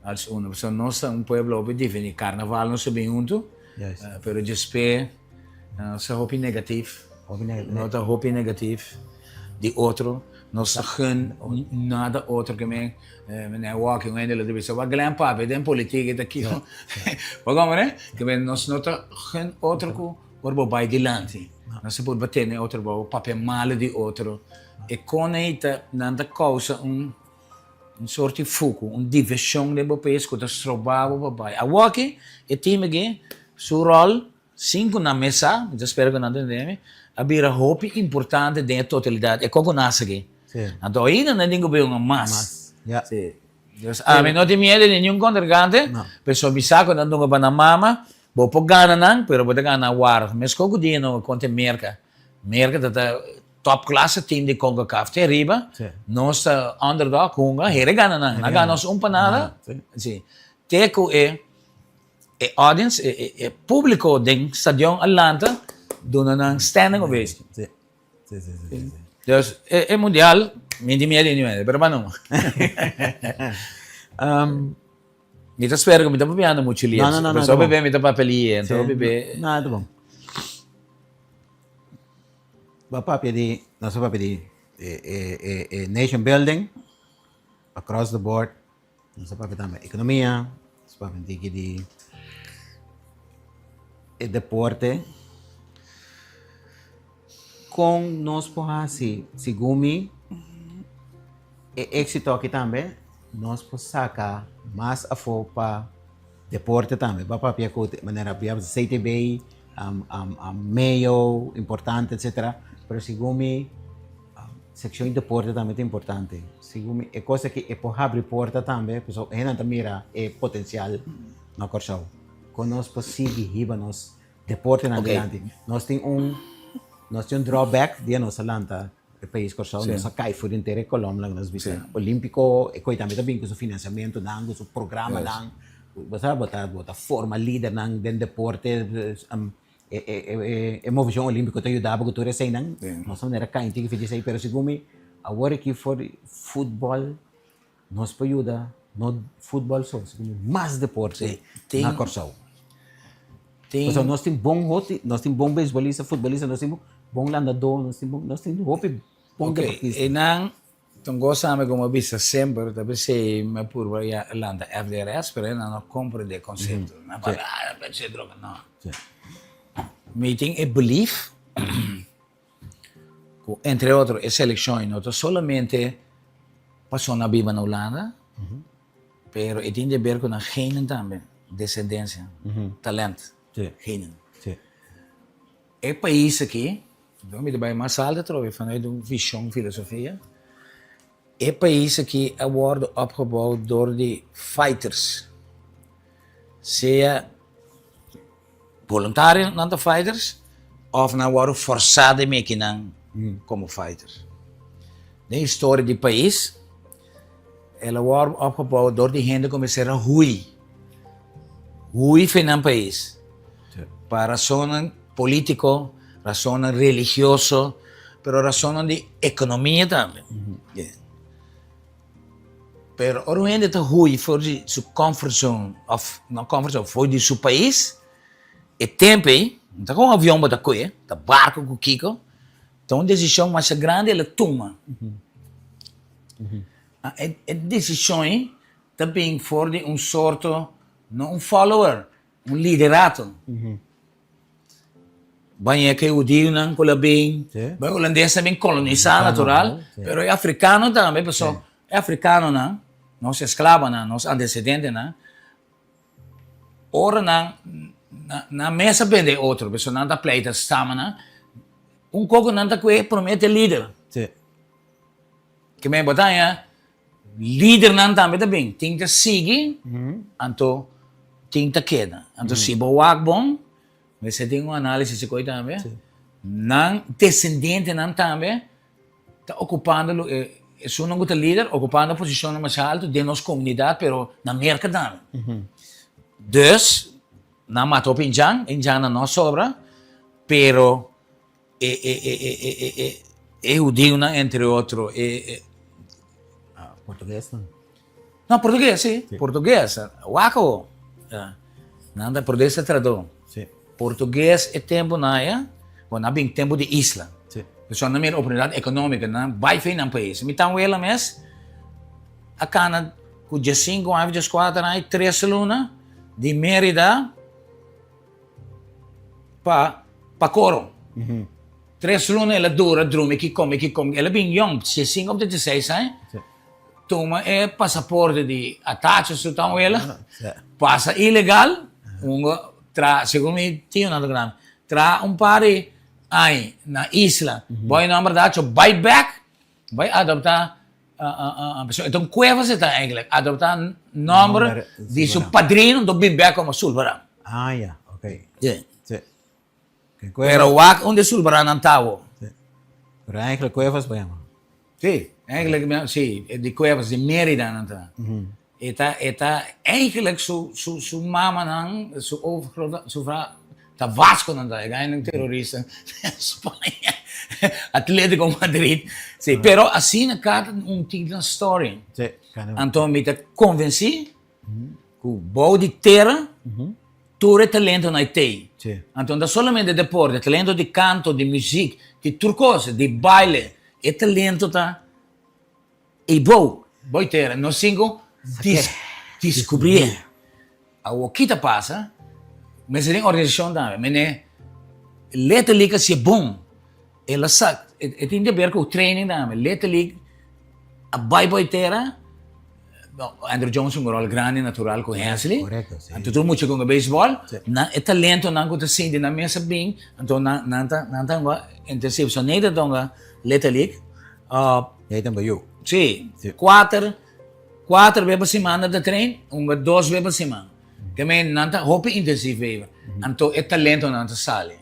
Als uno. Pasobra nos ta un pueblo hopi diferente. Carnaval nos ta bin hunto, pero djespe nos ta hopi negativ. Nos ta hopi negativ di otro. Nos ta gun nada otro ke men. Meneer Walking un hende lo ta bisa, Wak Glenn papia den politica ta kiko. Bo comprende? Ke men nos no ta gun otro ku. Ora bo bai dilanti, nan sa por tene otro bo papia malu di otro. E kon ei ta, nan ta kousa un un sort di fuku, un divishon den bo pais ku ta stroba bo pa bai. Awoki e team aki su ròl, sin ku nan mes sa, mi ta spera ku nan ta tende mi, a bira hopi importante den e totalidat, e kon ku nan hasi aki. Anto ainda nan tin ku bai un mas. Sí. Dus ami no tin miedu di niun kontrinkante, pasobra mi sa ku nan dunga pa nan mama, Bo por gana nan, pero bo ta gana war. Meskos ku dia no kontra Merka. Merka ta ta top klase team di Concacaf te ariba. Nos ta underdog hunga, hera gana nan. Nan gana nos un pa nada. Si. Te ku e e audience, e e publico den stadion a lanta duna nan standing ovation. Dus e e mundial mi tin miedu di niun hende, pero pa numa. Mi ta spera ku mi ta papiando muchu lief. No, no, no, no. Pasobra bebe mi ta papia lief, anto bebe. No, ta bon. Bo a papia di, nos a papia di e e e e nation building across the board. Nos a papia tambe ekonomia, nos a papia un tiki di e deporte. Kon nos por hasi segun mi e éxito aki tambe nos por saka mas afó pa deporte tambe. Bo a papia ku manera bia CTB, Mayo, importante etcetera, pero segun mi sekshon di deporte tambe ta importante. Segun mi e kos aki e por habri porta tambe pasobra hendenan ta mira e potensial na Kòrsou. Kon nos por sigui hiba nos Deportenan dilanti. Nos tin un nos tin un drawback dia nos a lanta e pais Kòrsou, nos a kai for henter e kolòm laga nos bisa. Olímpiko e koi tambe ta bin ku su finansiamentunan, ku su programanan. Bo sa bo ta bo ta forma lidernan den deporte, e e e movishon olímpiko ta yuda bo ku tur eseinan. Nos a manera kai un tiki for di esei, pero segun mi awor aki for di futbòl Nos por yuda no futbol so, sino mas deporte na Kòrsou. Pasobra nos tin bon hoti, nos tin bon beisbolista, futbolista, nos tin bon landadó, nos tin bon, nos tin hopi bon deportista. Oké, einan ta un kos tambe ku mi a bisa semper, ta p'esei mi a purba ya lanta FDRS, pero einan no komprendé e konsepto. Nan papia, ah, e droga, no. Mi tin e belief ku entre otro e selekshon no ta solamente pasobra nan biba na Hulanda, pero e tin di ber ku nan genen tambe, desendensia, talent, genen. E pais aki, mi ta bai mas alto atrobe vanuit un vision, filosofia, e pais aki a wordo opgebouw door di fighters, sea Voluntario nan ta fighters of nan wòrdu forsá den meki nan komo fighters. Den historia di pais el a wòrdu opgebou dor di hende ku mester a hui, hui for nan pais pa rasonnan polítiko, rasonnan religioso, pero rasonnan di ekonomia tambe. Pero ora un hende ta hui for di su comfort zone of no comfort zone, for di su pais, e tempo ei, no ta con avion bo ta coge, ta barco cu kico, ta un decision masha grandi el a tuma. E decision ei ta bin for di un sorto, no un follower, Un liderato. Baña ku e hudiunan ku la bin, e hulandesnan bin kolonisá natural, pero e afrikano tambe, pasobra e afrikanonan, nos esklabonan, nos antesedentenan, ora nan nan mes a bende e otro, pasobra nan ta pleita samanan, un koko nan ta kue promé ta e lider. Ke men bo ta haña Lidernan tambe ta bin, tin ta sigui, anto tin ta keda. Anto si bo wak bon, mester tin un análisis di koe tambe, nan desendientenan tambe ta okupando esunnan ku ta lider, okupando posishonnan mas altu den nos komunidat, pero na Merka tambe. Dus, nan mata hopi indjan, indjannan no a sobra, pero E e e e e e e e hudiunan entre otro e e. Ah, portuguesnan. No, portugues, si. Sí. Portugues. Wak awo. Ja. Nan ta portugues ta tradó. Sí. Portugues e tempo na ya, bon, nan bin tempo di isla. Sí. Pasobra nan mira oportunidat ekonómiko, nan bai fe nan pais. Mi tanwela mes a kana ku diesinku aña, dieskuater aña, tres luna di Mérida pa pa koro. Tres luna el a dura drumi ki komi ki komi. El a bin yong, diesinco of dieseis aña. Tuma e pasaporte di Atacho su tanwela, pasa ilegal, un tra segun mi tionan ta grandi, tra un par di aña na isla, boy nomber Dacho bai bek, bai adopta E ta un cueva se ta eigenlijk. Adopta nomber di su padrino, enton bin bek como Sulvaran. Ah ya, ok. Sí. Sí. Pero wak unda e Sulvarannan ta awo. Sí. Pero eigenlijk Cuevas bo yama. Sí, eigenlijk sí, di Cuevas, di Merida nan ta. E ta, e ta eigenlijk su, su, su mamanan, su overgroot, su vrouw, ta Vasconan ta, e gainan terorista na Spaña, Atletico Madrid. Sí, pero asina cada un tin nan story. Sí, cada un. Anto mi ta convenci cu bou di tera tur e talentonan ei tei. Sí. Anto no ta solamente deporte, talento di canto, di muziek, di tur cos, di baile, e talento ta. Ey bou, boy tera, nos tin ku diskubrié. Awor ki ta pasa? Mester tin organisashon tambe. Mene letterlijk a si'e bon. El a sa, e tin di aber ku training tambe. Letterlijk a bai boy tera, Andrew Jones un ròl grandi natural ku Hensley. Anto tur mucha ku beisbòl, nan e talentonan ku ta sinti nan mes a bin, anto nan nan ta nan ta intensief. So Nathan tonga letterlijk. Jij ta yu. Sí. Kuater, kuater be pa siman nan ta train, un be dos be pa siman. Ke men nan ta hopi intensief beba. Anto e talento nan ta sali.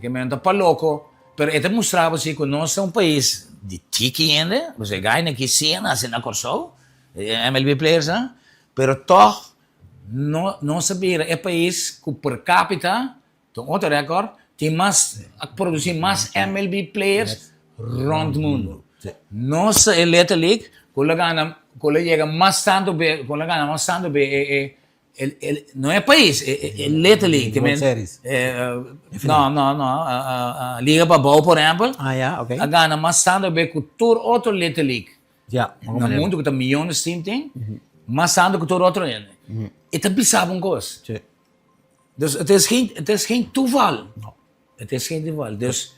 Ke men ta pa loko, pero e ta mustra bo si ku nos ta un pais di tiki hende, pasobra e gainan ki si a nase na Kòrsou, e MLB players nan, pero tòg no nos a bira e pais ku per capita Ta un otro record, tin mas, a produci mas MLB players rond mundo. Nos ta e Little League cu lo gana, cu lo yega mas tanto be, cu lo gana mas tanto be e, e, e, e, no e pais, e, e, e Little League. Te World Series. No, no, no, Liga Pabou, por ehempel, Ah, ya, ok. a gana mas tanto be cu tur otro Little League. Ya, Na mundo cu ta miyones team tin, mas tanto cu tur otro hende. E ta bisa bo un cos. Sí. Dus het is geen, het is geen toeval. No. E ta esei di wal. Dus,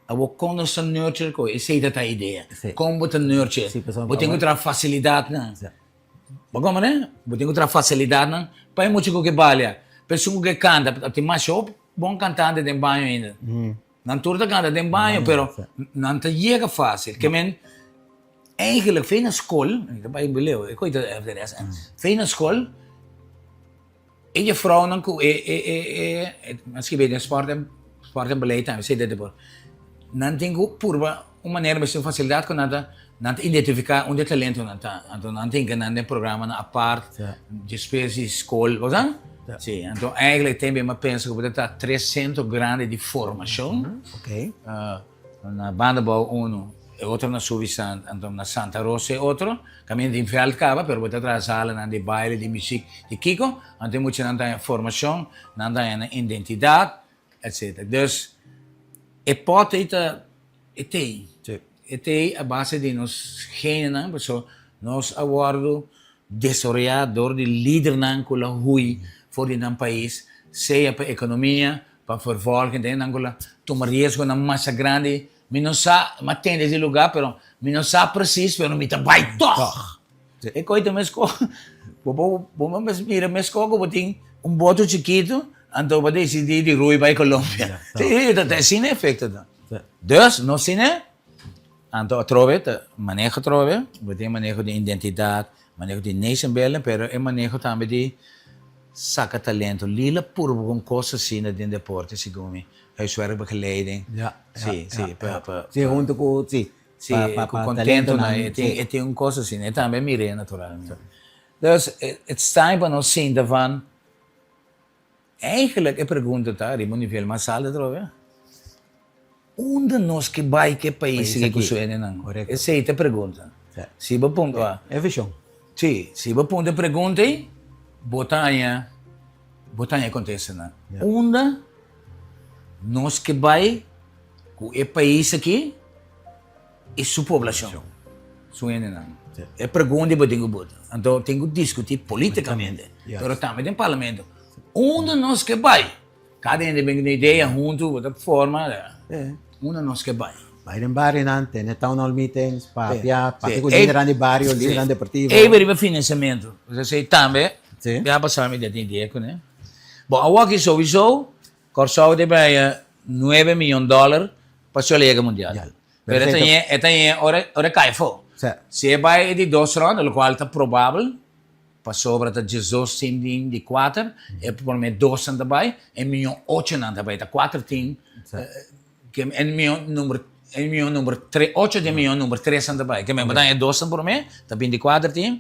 awor kon nos ta nurture ku esei ta ta idea. Kon bo ta nurture? Bo tin ku traha fasilidatnan. Bo komprende? Bo tin ku traha fasilidatnan pa e mucha ku ke balia, pa esun ku ke kanta. Tin masha hopi bon kantante den baño ainda. Nan tur ta kanta den baño, pero nan ta yega fásil. Ke men, eigenlijk fe na skol, mi ta bai leu, e koe ta FDS, fe na skol, E jefrounan ku e e e e a skibi den sport en sport en beleid tambe esei ta por nan tin ku purba un manera mester un fasilidat ku nan ta nan ta identifiká unda e talentonan ta anto nan tin ke nan den programanan apart despues di skol bo sa si anto eigentlik tembe mi a pensa ku bo ta tres sentro grandi di formashon Na banda bou unu, e otro na Suvisant, anto na Santa Rosa e otro. Kaminda tin vèlt kaba, pero bo ta traha salanan di baile, di muzik, di kiko. Anto e muchanan ta haña formashon, nan ta haña nan identidat, etsetera. Dus, e pòt ei ta e tei. E tei a base di nos genenan, pasobra nos a wòrdu desaroyá dor di lidernan ku lo hui for di nan pais, sea pa ekonomia, Pa vervolging den nan ku la tuma riesgonan masha grandi, mi no sa, mi a tende di lugá pero mi no sa presis pero mi ta bai tòg. E koi ta meskos, bo por bo por mes mira meskos ku bo tin un boto chikitu anto bo disidí di rui bai Colombia. Si, ta asina e efekto ta. Dus nos tine, anto atrobe ta maneho atrobe, bo tin maneho di identidat, Maneho di nation building pero e maneho tambe di saca talento. Lila purba con cos asina den deporte segun mi. Huiswerkbegeleiding. Ja, Si, si, pa, pa, Si, hunto cu, si, si, pa, cu pa contento talentonan, nan. E tin, si. e tin un cos asina. E tambe a mir'é naturalmente. Dus, it's time pa nos sinta van, Eigenlijk e pregunta ta riba un nivel mas alto atrobe, Unda nos ke bai ku e pais aki ku su hendenan? Esei ta e pregunta. Si bo punta, E vision. Si, si bo punta e pregunta ei, bo ta haña, bo ta haña e kontestanan. Unda nos ke bai ku e pais aki i su poblashon, su hendenan. E pregunta bo tin ku bota. Anto tin ku diskutí politikamente, pero tambe den parlamento. Unda nos ke bai? Kada hende bin ku un idea huntu, bo ta forma, unda nos ke bai? Bai den barionan, tene town hall meetings, papia, papia ku lidernan di bario, lidernan deportivo. Ei riba finansiamentu, esei tambe, ya pasá mi ta tin idea kuné. Bon, awor aki souiso Kòrsou debe haña nuebe miyon dòler pa su a yega mundial. Pero e ta ñe, e ta ñe ora ora e kai afó. Si e bai e di dos rònda, lokual ta probabel, pasobra ta diesdos tim di di kuater, e promé dosnan ta bai, e miyon ochonan ta bai. Ta kuater tim, ke e miyon number e miyon number tre, ocho den miyon number tresnan ta bai. Ke men bo ta haña dosnan promé, ta binti kuater tim,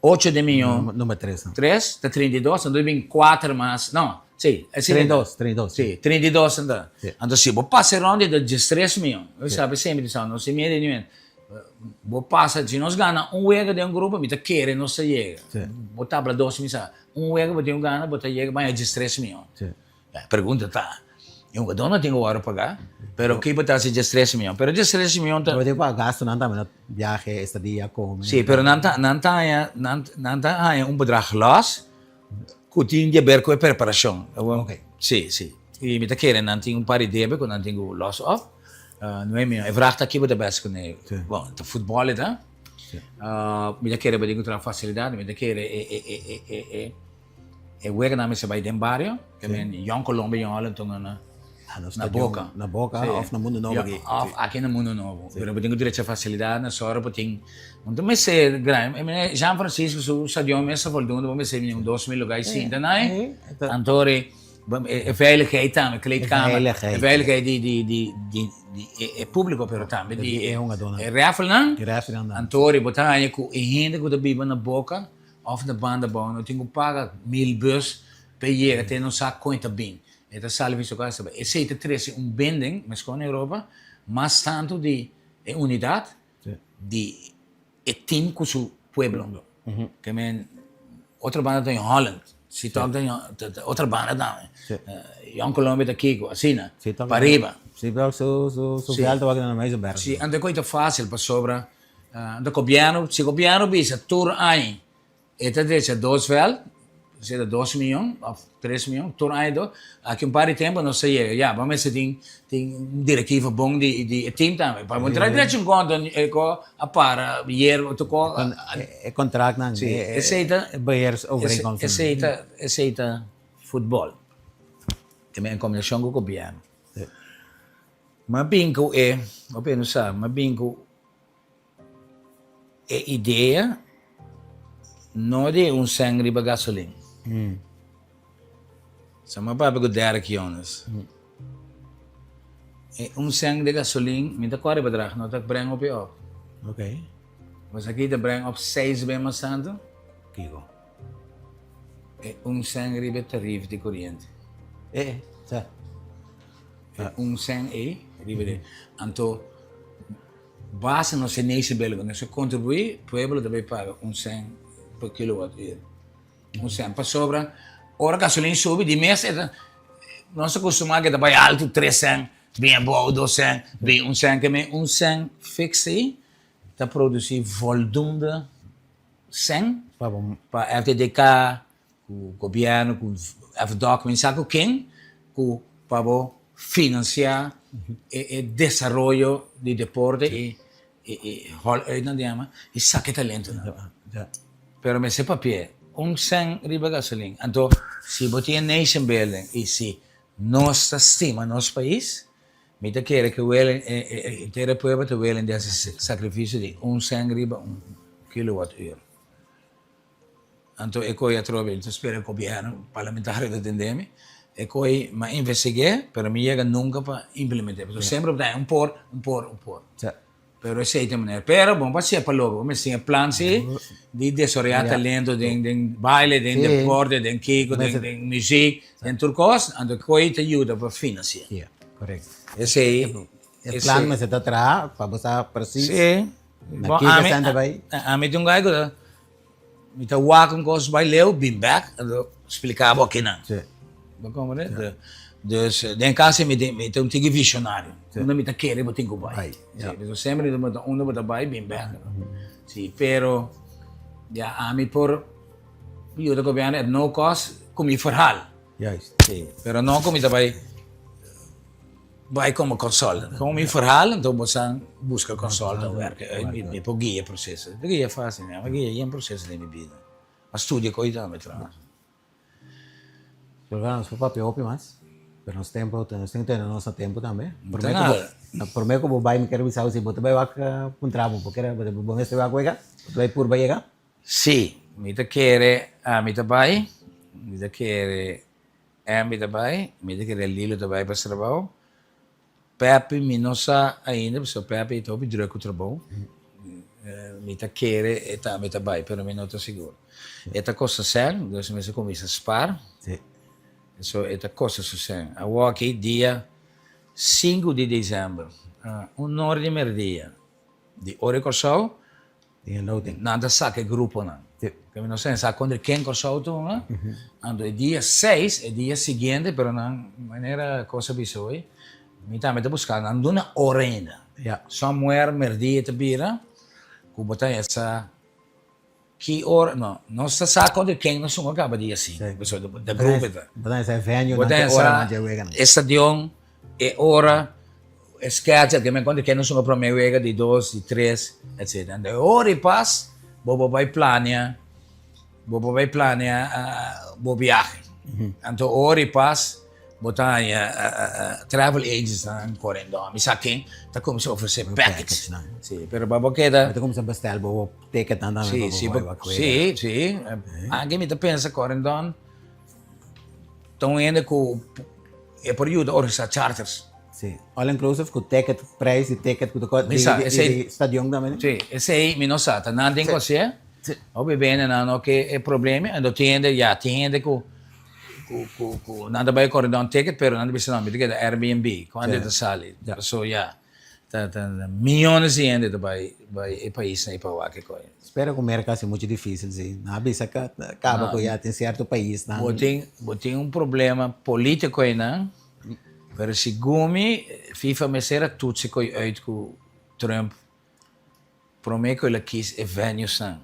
ocho den miyon Number tresnan. tres, ta 32, anto bin kuater mas, no. Sí, asina. 32, 32. Sí, 32 anto. Sí. Anto si bo pasa e ronda ta diestres mion. Bo sabi semper di sa, nos tin miedu di niun. Bo pasa, si nos gana un wega den un grupo, mi ta kere nos ta yega. Sí. Bo tabla dos mi sa, un wega bo tin ku gana, bo ta yega baña diestres mion. Sí. E pregunta ta, e hungadó no tin ku wòrdu pagá, pero ki bo ta hasi diestres mion? Pero diestres mion ta. Bo tin ku paga gastunan tambe, no? Biahe, estadia, kome. Sí, pero nan ta, nan ta haña, nan, nan ta haña un bedrag lòs. Ku tin di aber ku e preparashon. Sí, sí. I mi ta kere nan tin un par di debe ku nan tin ku los òf. No e mihó. E vrag ta kibo ta bes kuné. Bon, ta futbòl e ta. Mi ta kere bo tin ku traha fasilidat. Mi ta kere e e e e e e e weganan mester bai den bario. Ke men Jong Colombia, Jong Holland tun na na Boka. Na Boka òf na Mundo Nobo aki. Òf aki na Mundo Nobo. Pero bo tin ku drecha fasilidat na sòru bo tin. No ta mester grandi. Jean Francisco su stadion mes ta voldoende bo mester bini un 2000 lugar y sinta na e. Anto e veiligheid tambe, kleedkamer. E veiligheid di di di di e publico pero tambe di e refnan. Anto bo ta haña ku e hende ku ta biba na Boka òf na banda abou no tin ku paga mil bus pa e yega te no sa kon e ta bin. E ta sali fi su kas. Esei ta trese un binding, meskos na Europa, mas tantu di e unidat di e team ku su pueblo. Ke men otro banda ta in Holland, si tok ta in otro banda tambe. Jong Colombia ta kiko, asina, pa riba. Si tok su su su veld ta wak na Muizenberg. Si, anto e kos ta fácil pasobra anto gobièrnu, si gobièrnu bisa tur aña e ta drecha dos veld. Esei ta dos miyon of tres miyon, tur aña dos. Aki un par di tempo nos ta yega, ya, bo mester tin tin un directiva bon di di e team tambe. Pa bo trae drechi un konto e ko a para yerba tur ko. E contractnan, Si, esei ta e beheersovereenkomsten. Esei ta esei ta futbol. Te men en kombinashon ku gobierno. M'a bin ku e, hopi hende no sa, m'a bin ku E idea no di un sèn riba gasolin. Sa mi a papia ku Derek Jonas. E un sèn di gasolin mi ta kòrda e bedrag no ta breng hopi òp. Bo sa ki ta breng òp seis be mas tantu? Kiko? E un sèn riba e tarif di koriente. E, sa. E un sèn ei riba di. Anto. Basta nos e nation building, nos a contribui, pueblo ta bay paga un cent per kilowatt uur. Un cent, pasobra ora gasolin subi di mes e ta, nos a costuma ke ta bay alto tres cent, bin abou dos cent, bin un cent, ke men un cent fix ei ta produci voldoende cent pa FTDK, ku gobièrnu, ku FDOK, mi sa ku ken, ku pa bo finansiá e e desaroyo di deporte i i i hòl uit nan di ama i saka e talentonan. Pero mester papia un sèn riba gasolin. Anto si bo tin e nation building i si nos ta stima nos pais, mi ta kere ku welen e e henter e pueblo ta welen di hasi sakrifisio di un sèn riba un kilowatt uur. Anto e koe atrobe, mi ta spera e gobièrnu, parlamentario ta tende mi, e koe mi a investig'é, pero mi yega nunka pa implement'é, pasobra semper bo ta haña un por, un por, un por. Pero esei ta e manera. Pero bon pa siña pa loke, bo mester tin e plan si di desaroyá talento den den baile, den deporte, den kiko, den den muziek, den tur kos, anto e koe ta yuda pa finansiá. Esei. E plan mester ta traha pa bo sa presis na ki esei ta bai. Ami tin un guy ku ta. Mi ta wak un kos bai leu, bin bek, anto splika bo akinan. Sí. Bo komprende? Dus den kas mi tin mi ta un tiki visionario. Sí. Unda mi ta kere bo tin ku bai. Bai, ja. Sí, pasobra semper mi ta puntra unda bo ta bai, bin bek. Sí, pero ya ami por yuda gobièrnu at no cost ku mi verhaal. Juist. Sí, pero no ku mi ta bai Bai komo consultant. Komo mi verhaal, anto bo san buska consultant werk. Mi por guia proceso. Mi guia facil, mi a guia yen proceso den mi bida. A studia koe tambe trouwens. Pero nos por papia hopi mas, pero nos tempo, nos tin ku tene nos na tempo tambe. No ta nada. Prome ku bo bai mi ker bisa bo si bo ta bai wak puntra bo, bo kere bo mester wak wega? Bo ta bai purba yega? Si, mi ta kere, ami ta bai, mi ta kere Emmy ta bai, mi ta kere Lilo ta bai pa su trabou. Peppy mi no sa ainda pasobra Peppy ta hopi druk ku trabou. Mi ta kere e tambe ta bai pero mi no ta sigur. E ta kosta sèn, dus mester kuminsá spar. So e ta kosta su sèn. Awoki dia sinku di desèmber, un or di merdia. Di ora e Kòrsou, nan ta saka e gruponan. Ke mi no sa sa kontra ken Kòrsou ta hunga. Anto e dia seis, e dia siguiente, pero nan manera kos a bisa hoy, mi tambe ta buska nan duna ora ainda. Somewhere merdia ta bira ku bo ta hesa. Ki ora, no, nos ta sa kontra ken nos hunga kaba dia sinku, pasobra ta grupo e ta. Bo ta hesa e venue nan ki ora nan dje wega nan. E stadion, e ora, e schedule, ke men kontra ken nos hunga prome wega, di dos, di tres, etcetera. Anto e ora i pas, bo por bai plania, bo por bai plania bo biahe. Anto ora i pas, Bo ta haña travel agents nan Corendon, mi sa ken ta cuminsa ofrece package. Si, pero pa bo keda. Bo ta cuminsa bestel bo ticket nan tambe pa bo bai wak wega. Si, si. Anke mi ta pensa Corendon ta un hende cu e por yuda organisa charters. Si, all inclusive cu ticket, prijs di ticket cu ta di stadion tambe. Si, esey mi no sa, ta nan tin cu hacié. Hopi bende nan no ke e problema, anto tin hende, ya, tin hende cu. Ku ku ku nan ta bai Corendon ticket pero nan ta bisa no mi ta keda Airbnb kuantu ta sali so ya ta ta miyones di hende ta bai bai e paisnan ei pa wak e koi. Spera ku Merka hasi muchu difisil si nan a bisa kaba ku ya tin sierto paisnan. Bo tin bo tin un problema politico einan pero segun mi FIFA mester a tutsi koi uit ku Trump. Prome ku el a kis e venuesnan.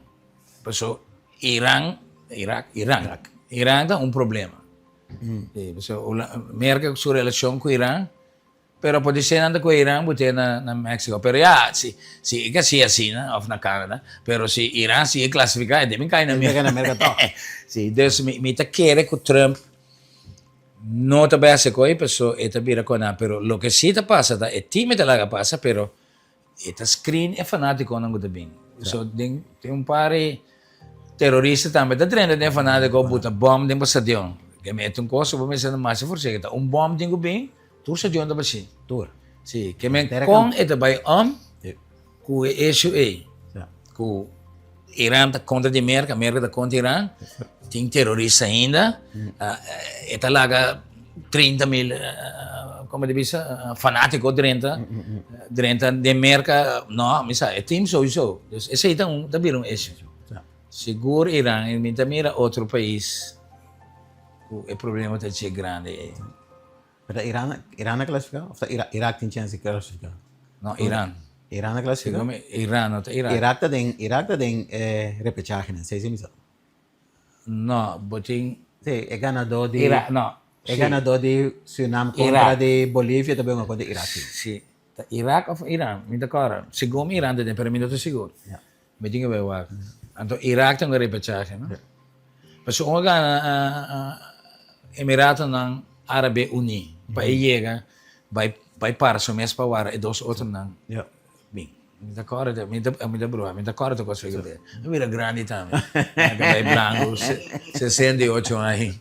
Paso Iran, Irak, Iran. Iran ta un problema. Pasobra Merka su relashon ku Iran, pero podisé nan ta ku Iran bot'é na Mexico. Pero ya, si si e ka sigue asina, òf na Canada, pero si Iran sigue klasifiká e debe kai na Merka. Na Merka tòg. Si, dus mi ta kere ku Trump no ta bai hasi koi, pasobra e ta bira koná. Pero loke si ta pasa ta e team e ta laga pasa, pero E ta screen e fanaticonan cu ta bin. So den tin un par di terorista tambe ta drenta den fanatico buta bom den bo stadion. Ke mete un cos bo mester masha forse ta un bom tin cu bin tur stadion ta bashi. Tur. Si, ke men con e ta bay om cu e issue ey. Cu Iran ta contra di Merca, Merca ta contra Iran, tin terorista ainda, e ta laga 30 mil, como di bisa, fanatico drenta, drenta den Merca, no, mi sa, e team sowieso, dus esey ta un, ta bira un issue. Sigur Iran, y mi ta mira otro pais cu e problema ta dje grandi ey. Pero ta Iran, Iran a clasifica of ta Irak tin chance di clasifica? No, Iran. Iran a clasifica? Segun mi, Iran, no ta Irak. Irak ta den, Irak ta den e repechahenan, sei si mi sa. No, bo tin. Si, e ganadó di. Irak, no. E ganadó di Surinam kontra di Bolivia ta bin kontra Irak. Si, ta Irak of Iran, mi ta kòrda. Segun mi Iran ta den, pero mi no ta sigur. Mi tin ke bai wak. Anto Irak ta un repechahe, no? Pasobra un a gana Emiratonan Arabe Uní pa e yega bai bai para su mes pa wara e dos otronan bin. Mi ta kòrda, mi ta mi ta brua, mi ta kòrda tur kos ku a Mi bira grandi tambe. Mi a bai blanku 68 aña.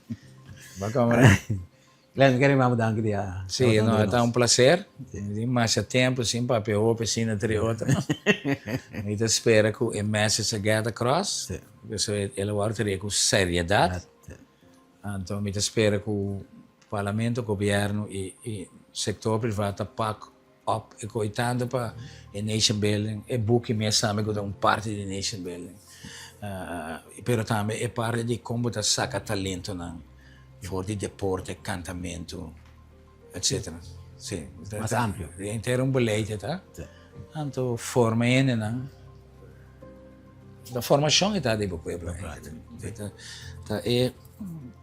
Bo a kòmprende? Glenn, mi kere mama danki di a. Sí, no, e ta un placer. Tin masha tempo sin papia hopi asina entre otro. Mi ta spera cu e message a get across. Sí. Pasobra el a wòrdu trae cu seriedad. Sí. Anto mi ta spera cu Parlamento, Gobierno y y sector priva ta pak op e koe tanto pa e nation building, e buki mes tambe cu ta un parti di nation building, pero tambe e parti di con bo ta saca talentonan for di deporte, cantamento, etcetera. Si. Mas amplio. Henter un beleid e ta. Anto forma hendenan. Ta formacion e ta di bo pueblo. Ta e,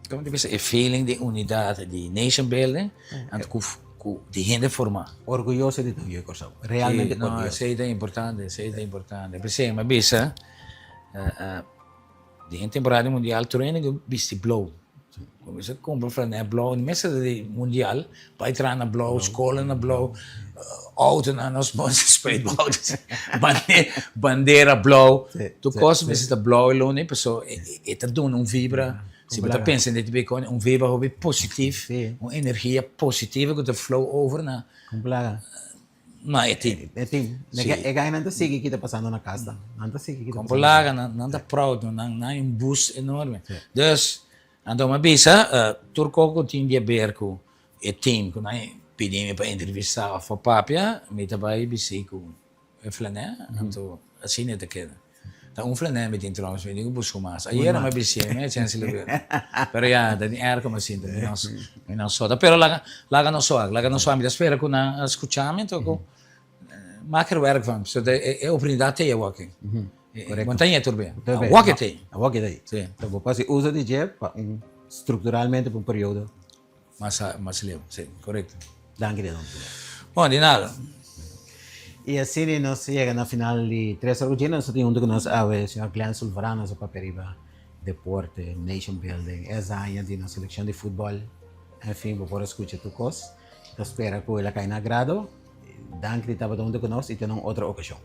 como ta bisa, e feeling di unidad, di nation building, anto cu cu di hende forma. Orguyoso di ta yu Kòrsou. Realmente orguyoso. No, esei ta importante, esei ta importante. P'esei mi a bisa, Den e temporada di mundial tur hende ke bisti blou. Kuminsa kumpra flanel blou, no mester ta di mundial, bai traha na blou, skola na blou, outonan nos spuit bou, bandera blou, tur kos mester ta blou e luna ei pasobra e ta duna un vibra, si bo ta pensa den e un vibra hopi positif, un energia positivo ku ta flow over na. No, e tin. E tin. Sí. E gainan ta sigui ki ta pasando na kas ta. Nan ta sigui ki ta Kon pasando. por laga, nan, nan ta proud, no? Nan, nan hay un boost enorme. Dus, anto mi a bisa, tur kos ku tin di haber ku e team ku nan pidi mi pa entrevista òf pa papia, mi ta bai bisí ku e flanè, anto asina e ta keda. Ta un flanè mi tin trouwens, mi tin ku buska mas. Ayera mi a bisí, mi a chèns di lubida. Pero ya, ta tin èrko mi a sinti, mi no, mi no sota. Pero laga, laga nos wak, laga nos wak. Mi ta spera ku nan a skucha mi, anto ku mak er wèrk van. Pasobra e, e oportunidat t'ei awor aki. Korekto. Bo ta ñe tur be. Awor ki t'ei. Awor ki t'ei. Si. So bo por hasi uso di dje pa un, strukturalmente pa un periodo. Mas, mas leu, si, korekto. Danki di don Julio. Bon, di nada. Y asina nos yega na final di Tres Ora cu Gino. Nos ta tin hunto cu nos awe señor Glenn Sulvaran, nos a papia riba deporte, nation building, es aña di nos seleccion di futbol. En fin, bo por a scucha tur cos. Ta spera cu el a cay na agrado. Danki di tabata hunto cu nos y te na un otro ocasion.